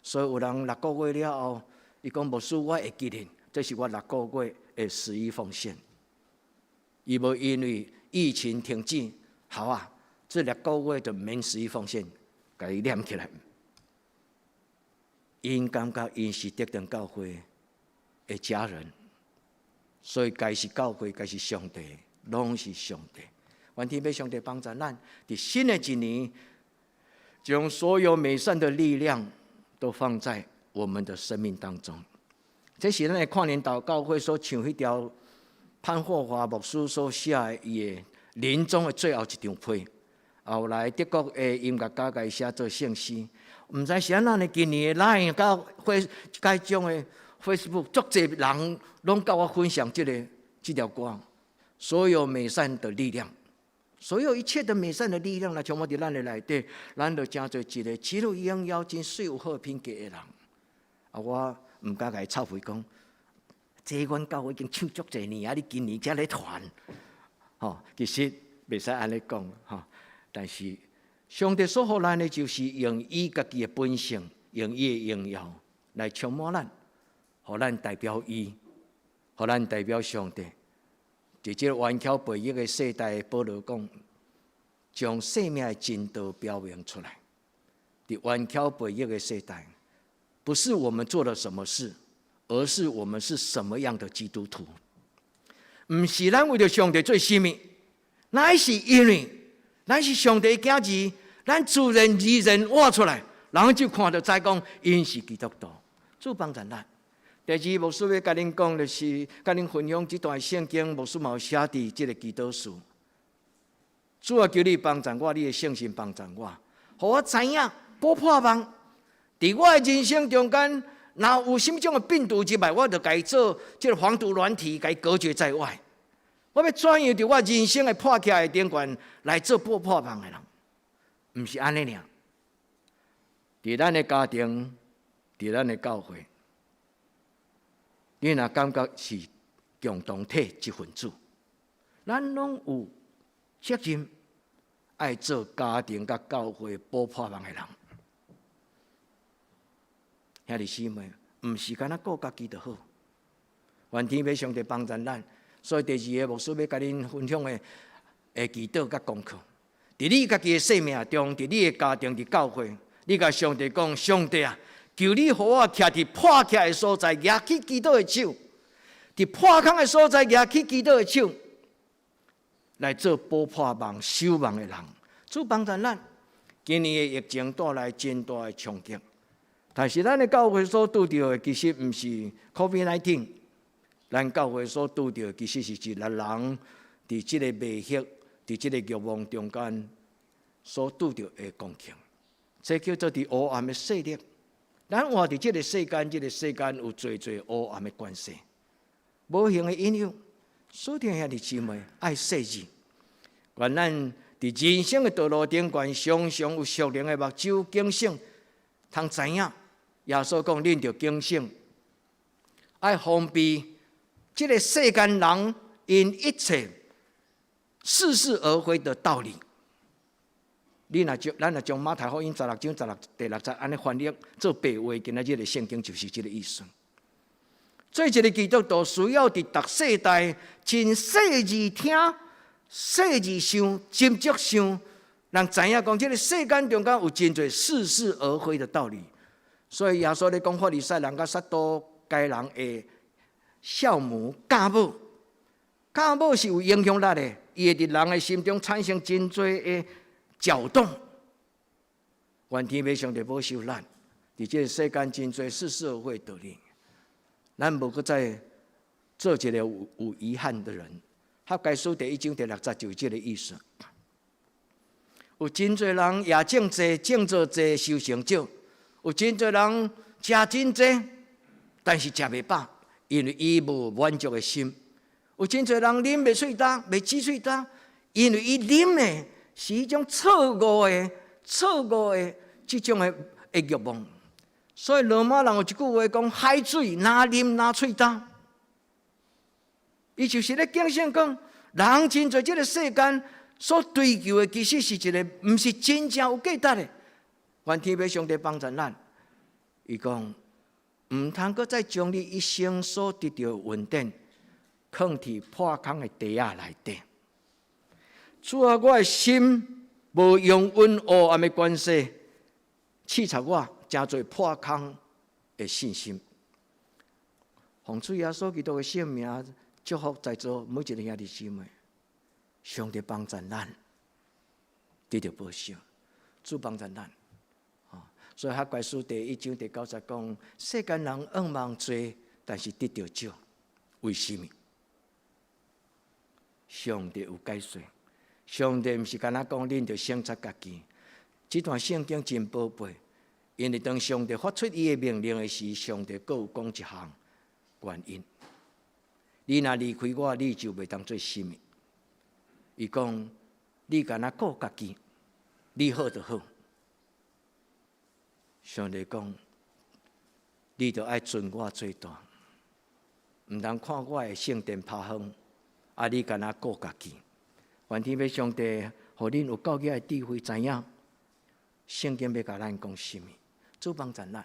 所以有人6個月了後，伊講牧師，我會記得，這是我六個月的十一奉獻。伊無因為疫情停止，好啊，這六個月就免十一奉獻，共伊念起來。𪜶感覺𪜶是得長教會的家人，所以該是教會，該是上帝，攏是上帝。願天父上帝幫助咱，佇新的一年，將所有美善的力量都放在我們的生命當中。這是咱的跨年禱告會所唱彼條潘霍華牧師所寫的伊的臨終的最後一張批。後來德國的音樂家共伊寫做聖詩，毋知是按怎呢？今年的 Line 佮 Face 該種的 Facebook，足濟人攏佮我分享這條歌。所有美善的力量，所有一切的美善的力量，來充滿佇咱的內底，咱就成做一個只有榮耀真媠有好品格的人。啊，我毋敢共伊臭屁講，這阮教會已經唱足濟年啊，你今年才咧傳，吼，其實袂使按呢講，吼。但是上帝所予咱的，就是用伊家己的本性，用伊的榮耀來充滿咱，予咱代表伊，予咱代表上帝。佇這個頑巧悖逆的世代，保羅講，將生命的真道表明出來。佇頑巧悖逆的世代，不是我們做了什麼事，而是我們是什麼樣的基督徒。毋是咱為著上帝做啥物，乃是因為咱是上帝囝兒，咱自然而然活出來，人就看著知講𪜶是基督徒。主幫助咱。第二，牧師欲共恁講的是，共恁分享這段聖經，牧師嘛有寫佇這个祈禱書。主啊，求你幫助我，你的聖神幫助我，予我知影補破網。佇我的人生中間，若有啥物種的病毒入來，我就共伊做這个防毒軟體，共伊隔絕在外。我欲怎樣佇我人生的破起來的頂懸來做補破網的人？毋是按呢爾。佇咱的家庭，佇咱的教會，你若感覺是共同體一份子，咱攏有責任愛做家庭佮教會補破網的人。兄弟姊妹，毋是干焦顧家己就好。願天父上帝幫助咱。所以第二个牧師欲共恁分享的，的祈禱佮功課。佇你家己的生命中，佇你的家庭，佇教會，你共上帝講：上帝啊，求你予我徛佇破起來的所在，舉起基督的手；佇破空的所在，舉起基督的手，來做補破網、修網的人。主幫助咱。今年的疫情帶來真大的衝擊，但是咱的教會所拄著的，其實毋是 COVID-19。咱教會所拄著的，其實是一個人佇這个迷惑、佇這个欲望中間所拄著的光景。這叫做佇黑暗的勢力。咱活佇這个世間，這个世間有濟濟黑暗的權勢，無形的影響。所以兄弟姊妹愛細膩。願咱佇人生的道路頂懸，常常有屬靈的目睭警醒，通知影耶穌講，恁著警醒，愛防備這个世間人𪜶一切似是而非的道理。你若將咱若將馬太福音16章16第6節按呢翻譯做白話，今仔日的聖經就是這个意思。做一个基督徒，需要佇逐世代真細膩聽、細膩想、斟酌想，人知影講，這个世間中間有真濟似是而非的道理。所以耶穌咧講法利賽人佮撒都該人的酵母酵母，酵母是有影響力的，伊會佇人的心中產生真濟的攪動。願天父上帝保守咱，佇這个世間真濟似是而非的道理，咱無閣再做一个有遺憾的人。哈該書第一章第六節就是這个意思。有真濟人也種濟，種做濟，收成少；有真濟人食真濟，但是食袂飽，因為伊無滿足的心。有真濟人啉袂喙焦，袂止喙焦，因為伊啉的是彼種錯誤的、錯誤的這種的欲望。所以羅馬人有一句話講：海水若啉若喙焦。伊就是咧警醒講，人真濟這个世間所追求的，其實是一个毋是真正有價值的。願天父上帝幫助咱。伊講，毋通閣再將你一生所得著的恩典，囥佇破空的袋仔內底。主啊，我的心無容允黑暗的權勢試探我，成做破空的信心。奉主耶穌基督的聖名，祝福在座每一个兄弟姊妹。上帝幫助咱，得著保守，主幫助咱。所以哈該書第一章第九節講：世間人向望濟，但是得著少。為什麼？上帝有解說。上帝毋是干焦講恁著省察家己。這段聖經真寶貝，因為當上帝發出伊的命令的時，上帝閣有講一項原因。你若離開我，你就袂當做啥物。伊講，你干焦顧家己，你好就好。上帝講，你著愛尊我做大，毋通看我的聖殿拍風，啊！你干焦顧家己。願天父上帝，予恁有夠額的智慧，知影聖經欲共咱講啥物，主幫助咱。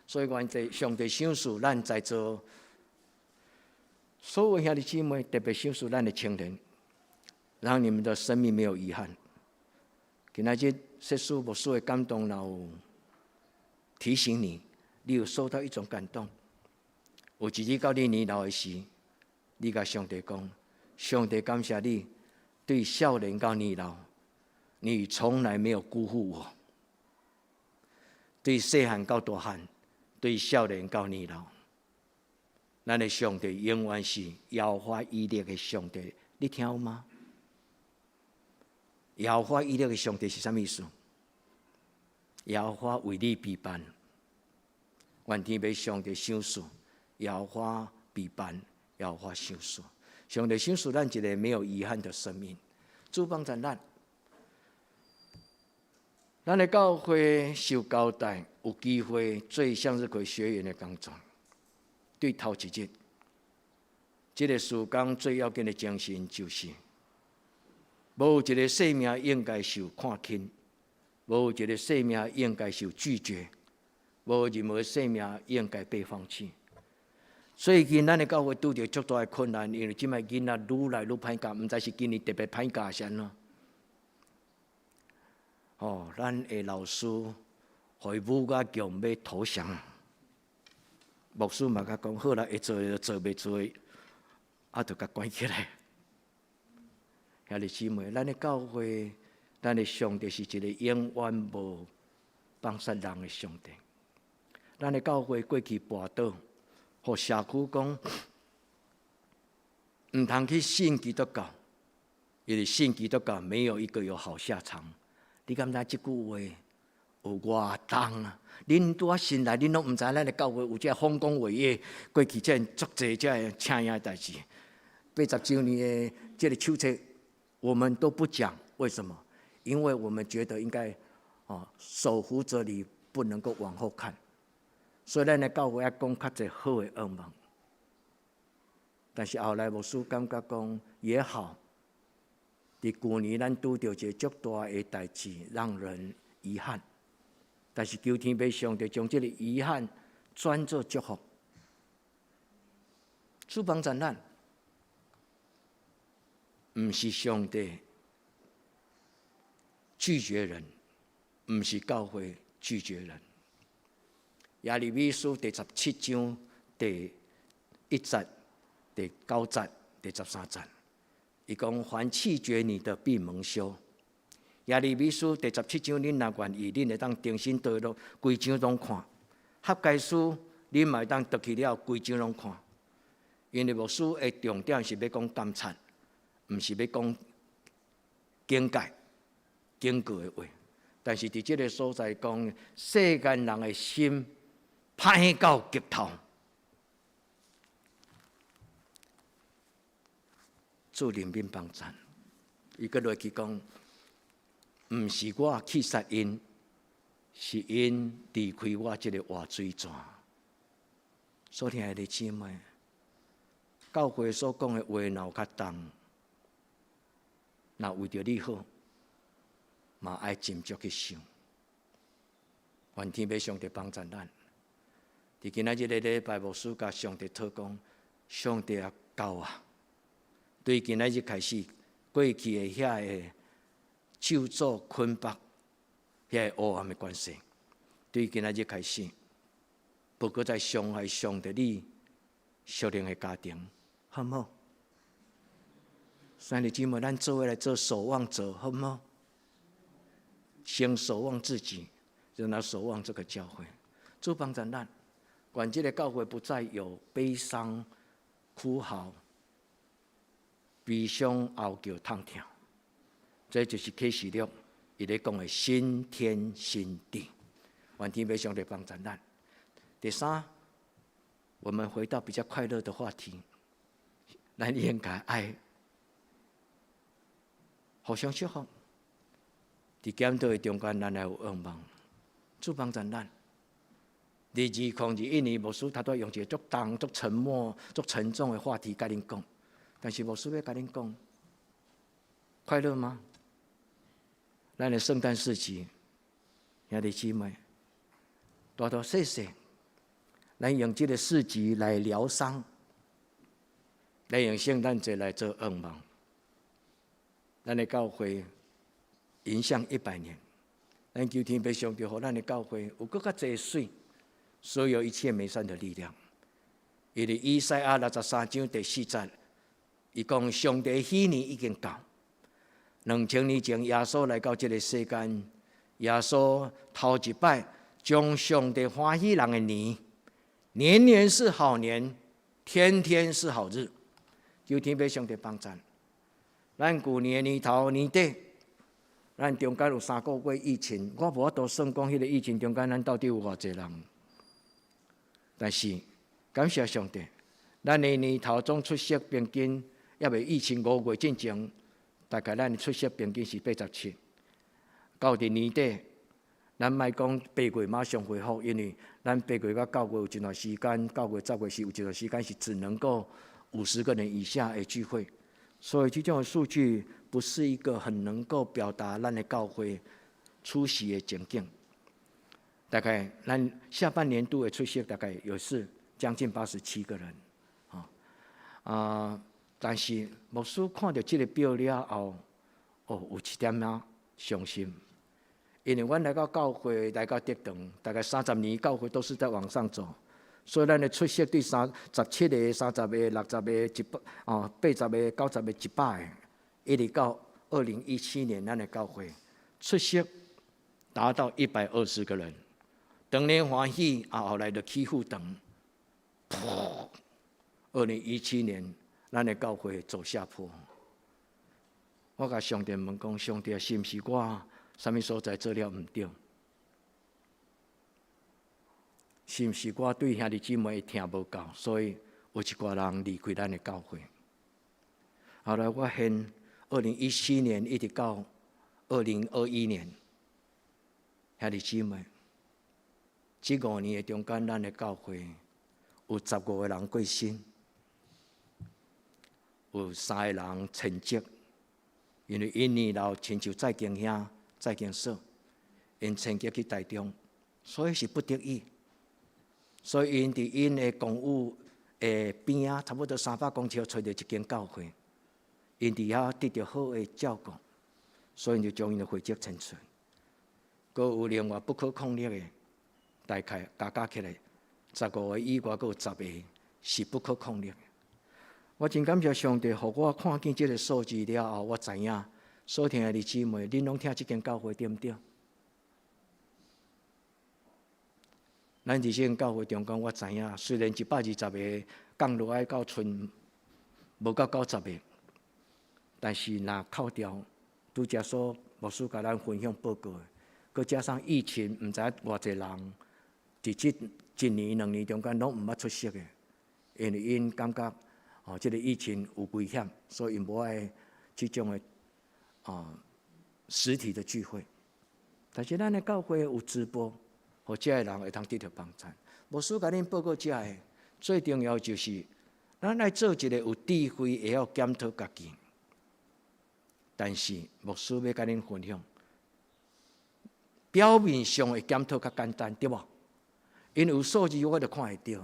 所以願上帝賞賜咱在座所有兄弟姊妹，特別賞賜咱的青年，讓你們的生命沒有遺憾。今仔日說書牧師的感動，若有提醒你，你有受到一種感動。有一日到你年老的時，你共上帝講：上帝感謝你，對少年到年老，你從來沒有辜負我。對細漢到大漢，對少年到年老，咱的上帝永遠是耶和華以勒的上帝，你聽有嗎？耶和華以勒的上帝是啥物意思？耶和華為你備辦，願天父上帝賞賜，耶和華備辦，耶和華賞賜，上帝賞賜咱一個沒有遺憾的生命。主幫助咱，咱的教會受交代，有機會做向日葵學員的工作。對頭一日，這個事工最要緊的精神就是，無一個生命應該受看輕，無一個生命應該受拒絕，無任何生命應該被放棄。最近咱的教會拄著足大的困難，因為這擺囡仔愈來愈歹教，毋知是今年特別歹教是按怎？哦，咱的老師予伊舞甲強欲投降，牧師嘛共講好啦，會做就做，袂做啊，就共關起來。兄弟姊妹，咱的教會，咱的上帝是一個永遠無放殺人的上帝。咱的教會過去跋倒，予社區講毋通去信基督教，因為信基督教沒有一個有好下場。你敢知這句話有偌重啊？恁拄仔新來，恁攏毋知咱的教會有這豐功偉業，過去這足濟這個請影的代誌。80周年的這個手冊，我們都不講，為什麼？因為我們覺得應該哦，手扶著犁不能夠往後看，所以咱的教會愛講較濟好的願望。但是後來牧師感覺講也好，佇舊年咱拄著一個足大的代誌，讓人遺憾。但是求天父上帝將這個遺憾轉做祝福。主幫助咱，毋是上帝拒絕人，毋是教會拒絕人。耶利米書第17章第1節、第9節、第13節，伊講：凡棄絕你的，必蒙羞。耶利米書第十七章，恁若願意，恁會當重新倒落，規章攏看。哈該書，恁嘛會當倒去了，規章攏看。因為牧師的重點是欲講監察，毋是欲講警戒、警告的話。但是佇這個所在講，世間人的心歹到極頭，主憐憫幫贊，伊閣落去講，毋是我棄殺𪜶，是𪜶離開我這个活水泉。所親愛的姊妹，教會所講的話若有較重，若為著你好，嘛愛斟酌去想。願天父上帝幫助咱。佇今仔日个禮拜，牧師共上帝禱講：上帝啊，夠啊！對今仔日開始，過去的遐个咒詛捆綁，遐个黑暗的關係，對今仔日開始，無閣再傷害上帝你屬靈的家庭，好毋好？兄弟姊妹，咱做伙來做守望者，好毋好？先守望自己，然後守望這個教會。主幫助咱，願這個教會不再有悲傷、哭嚎、悲傷、哀叫、痛痛。這就是啟示錄伊咧講的新天新地。願天父上帝幫助咱。第三，我們回到比較快樂的話題，咱應該愛互相祝福。佇檢討的中間，咱來有願望，主幫助咱。佇2021年，牧師頭拄用一個足重、足沉默、足沉重的話題共恁講，但是牧師欲共恁講，快樂嗎？咱的聖誕市集，兄弟姊妹，大大細細，咱用這個市集來療傷，來用聖誕節來做願望。咱的教會迎向100年，咱求天父上帝，予咱的教會有閣較濟水，所有一切美善的力量。因為以賽亞63章第4節，伊講上帝禧年已經到。2000年前，耶穌來到這個世間，耶穌頭一擺將上帝歡喜人的年，年年是好年，天天是好日。求天父上帝幫贊。咱舊年年頭年底，咱中間有3個月疫情，我無法度算講彼个疫情中間，咱到底有偌濟人。但是感謝上帝，咱的年頭總出席平均，猶未疫情5月進前，大概咱的出席平均是87。到佇年底，咱莫講8月馬上恢復，因為咱8月到9月有一段時間，9月、10月是有一段時間是只能夠50個人以下的聚會，所以這種數據不是一個很能夠表達咱的教會出席的情景。大概咱下半年度的出席大概也是將近87個人，啊，但是牧師看著這个表了後，哦，有一點仔傷心，因為阮來到教會，來到德堂，大概30年教會都是在往上走，所以咱的出席對37個、30個、60個、100哦、80個、90個、100個，一直到2017年，咱的教會出席達到120個人。當然歡喜，啊，後來就起伏長。2017年，咱的教會走下坡。我共上帝問講：上帝，是毋是我啥物所在做了毋對？是毋是我對兄弟姊妹的疼無夠，所以有一寡人離開咱的教會？後來我現2014年一直到2021年，兄弟姊妹，這5年的中間，咱的教會有15個人過身，有三个人遷職，因為𪜶年老親像再經兄、再經嫂，𪜶遷籍去台中，所以是不得已。所以𪜶佇𪜶的公寓的邊仔，差不多300公尺，揣著一間教會，𪜶佇遐得著好的照顧，所以就將𪜶的會籍遷出。閣有另外不可抗力的，大概加加起來15個以外，閣有10個是不可抗力的。我真感謝上帝，予我看見這个數字了後，我知影，所聽的姊妹，恁攏疼這間教會對毋對？咱佇這間教會中間，我知影，雖然120個降落來到賰無到90個，但是若扣掉拄才所牧師共咱分享報告的，閣加上疫情，毋知偌濟人佇這一年兩年中間攏毋捌出席的，因為𪜶感覺哦，這个疫情有危險，所以𪜶無愛這種的實體的聚會。但是咱的教會有直播，予遮的人會當得著幫贊。牧師共恁報告遮的，最重要就是咱愛做一个有智慧、會曉檢討家己。但是牧師欲共恁分享，表面上的檢討較簡單，對無？因為有數字我就看會著。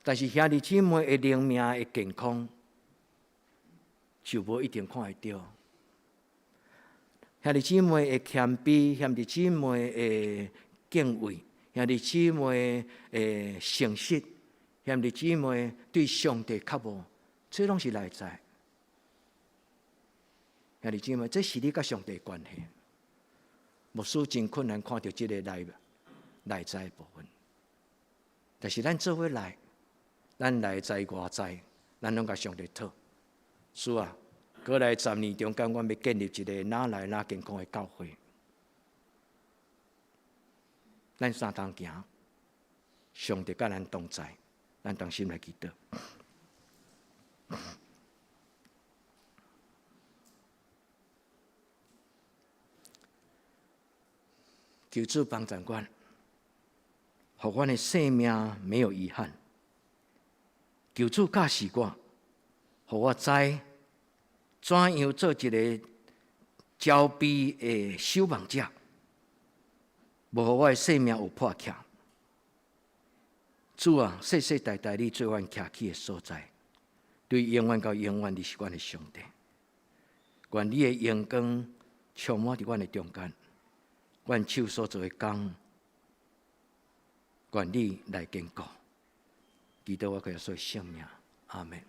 但是兄弟姊妹的靈命的健康，就無一定看會著。兄弟姊妹的謙卑，兄弟姊妹的敬畏，兄弟姊妹的誠實，兄弟姊妹對上帝渴慕，這攏是內在。兄弟姊妹，這是你佮上帝的關係。牧師真困難看著這个內在的部分，但是咱做伙來，咱內在外在，咱攏共上帝討。主啊，過來10年中間，阮欲建立一个哪來哪健康的教會。咱相同行，上帝佮咱同在，咱同心來祈禱。求主幫助阮，予阮的生命沒有遺憾。求主教示我，予我知怎樣做一个澆悲的守望者，無予我的生命有破欠。主啊，世世代代你做阮徛起的所在，對永遠到永遠，你是阮的上帝。願你的榮光充滿佇阮的中間，阮手所做的工，願你來堅固。祈禱我耶穌聖名，阿們。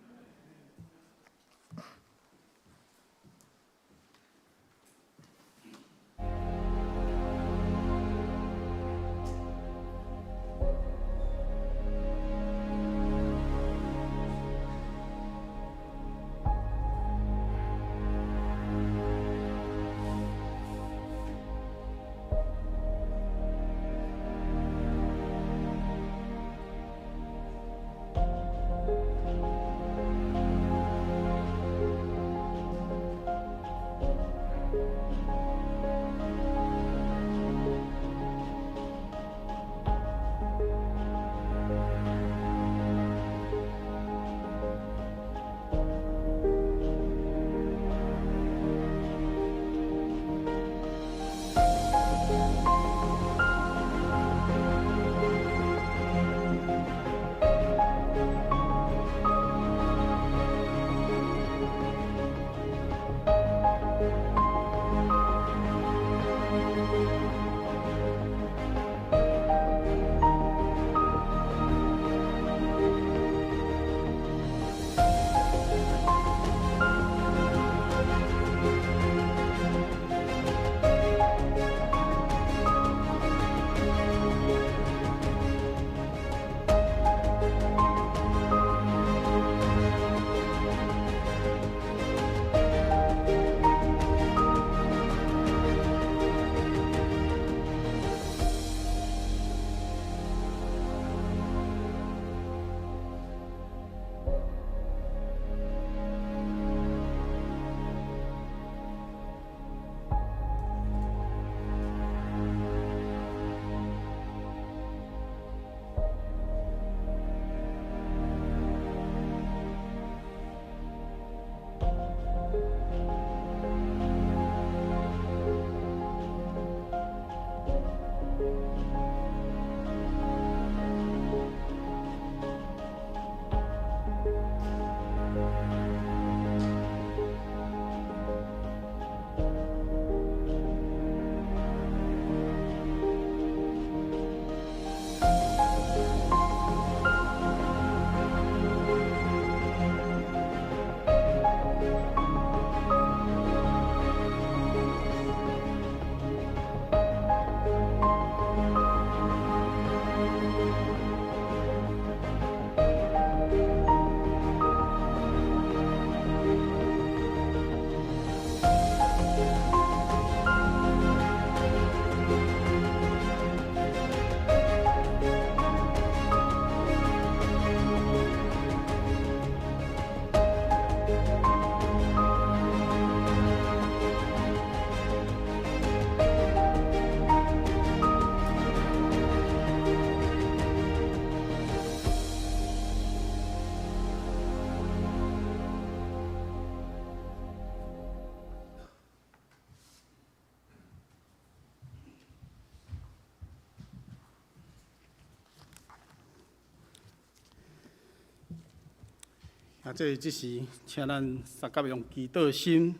啊，這時，請咱相佮用祈禱心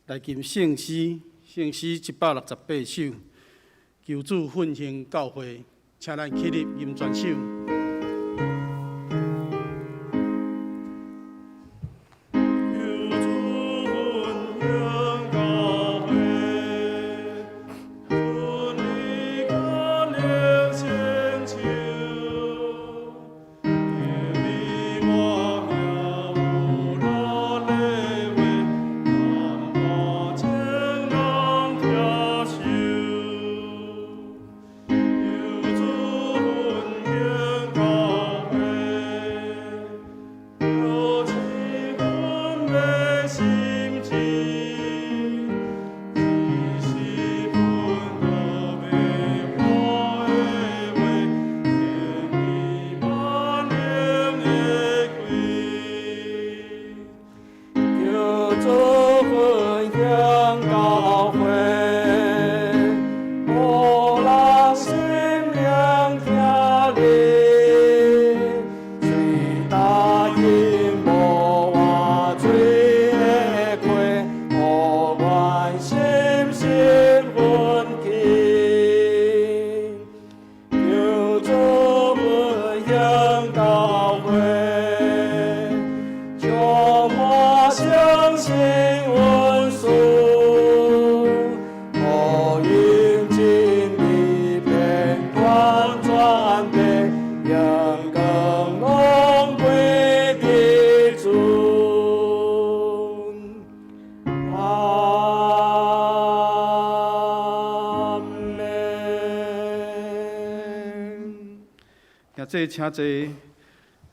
來吟聖詩，聖詩168首，求主奮興教會，請咱起立吟全首。求主奮興教會，賜你甲靈聖手，因你我命有力的話，淡薄情人聽受。求主奮興教會，求賜阮的心志，只是阮閣袂活的話，願意萬能的開。求主奮興教會，予人心靈聽你，雖答應無活水的溪，予阮心心奮起。求主奮興教會，充滿聖神恩賜，予因真理遍傳全地，榮光攏歸佇主。阿們。兄弟請坐，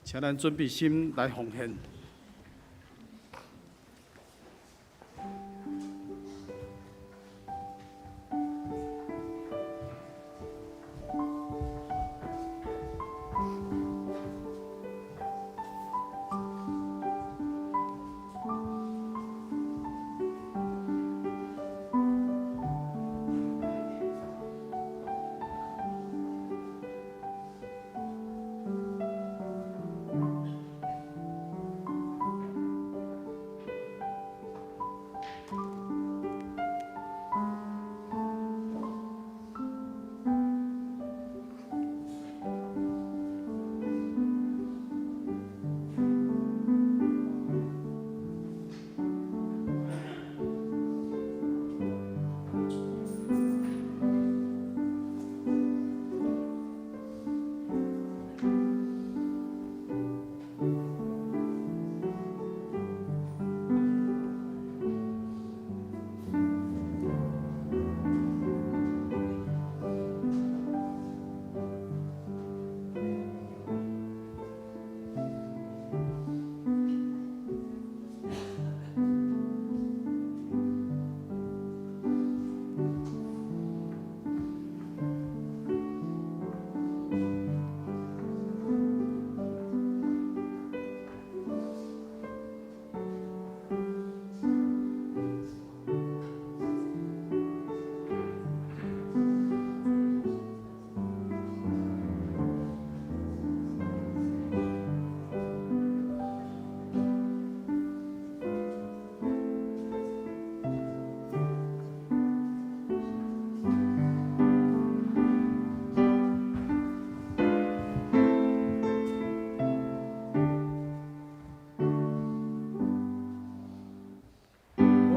請咱準備心來奉獻。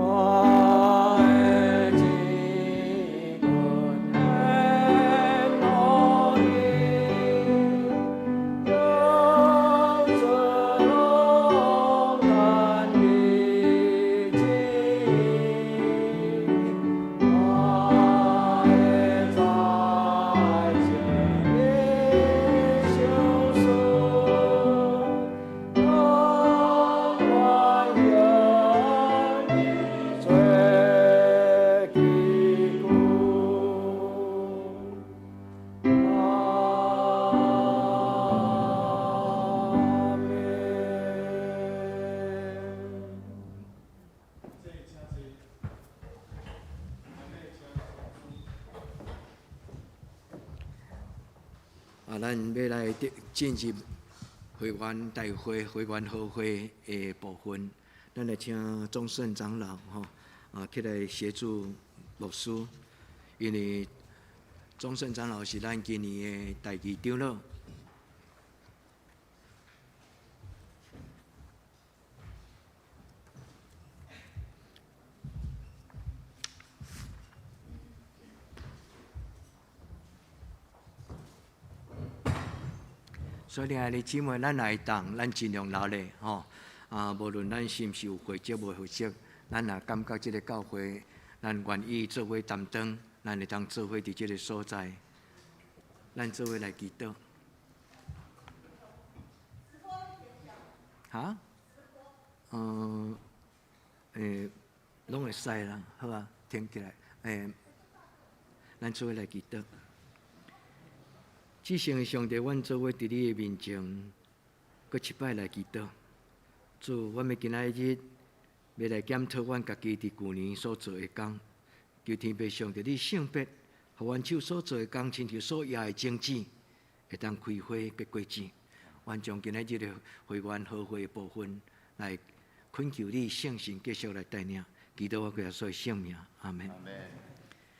我的至尊顯露你，永存攏等你旨意。我會在這裡相思，永遠向你做祈求。阿們。啊，咱欲來進入會員大會、會員好會的部分，咱來請鍾勝長老吼啊起來協助牧師，因為鍾勝長老是咱今年的代議長老。所以，親愛的姊妹，咱來當，咱盡量努力吼。啊，無論咱是毋是有會籍無會籍，咱若感覺這个教會，咱願意做伙擔當，咱會當做伙佇這个所在，咱做伙來祈禱。哈？嗯，攏會使啦，好啊，聽起來，咱做伙來祈禱。至聖的上帝，阮做伙佇你的面前，閣一擺來祈禱。主，阮欲今仔日欲來檢討阮家己佇舊年所做的工，求天父上帝你聖別，予阮手所做的工，親像所掖的種子，會當開花結果子。阮將今仔日的會員好會的部分，來懇求你聖神繼續來帶領，祈禱我耶穌的聖名，阿門。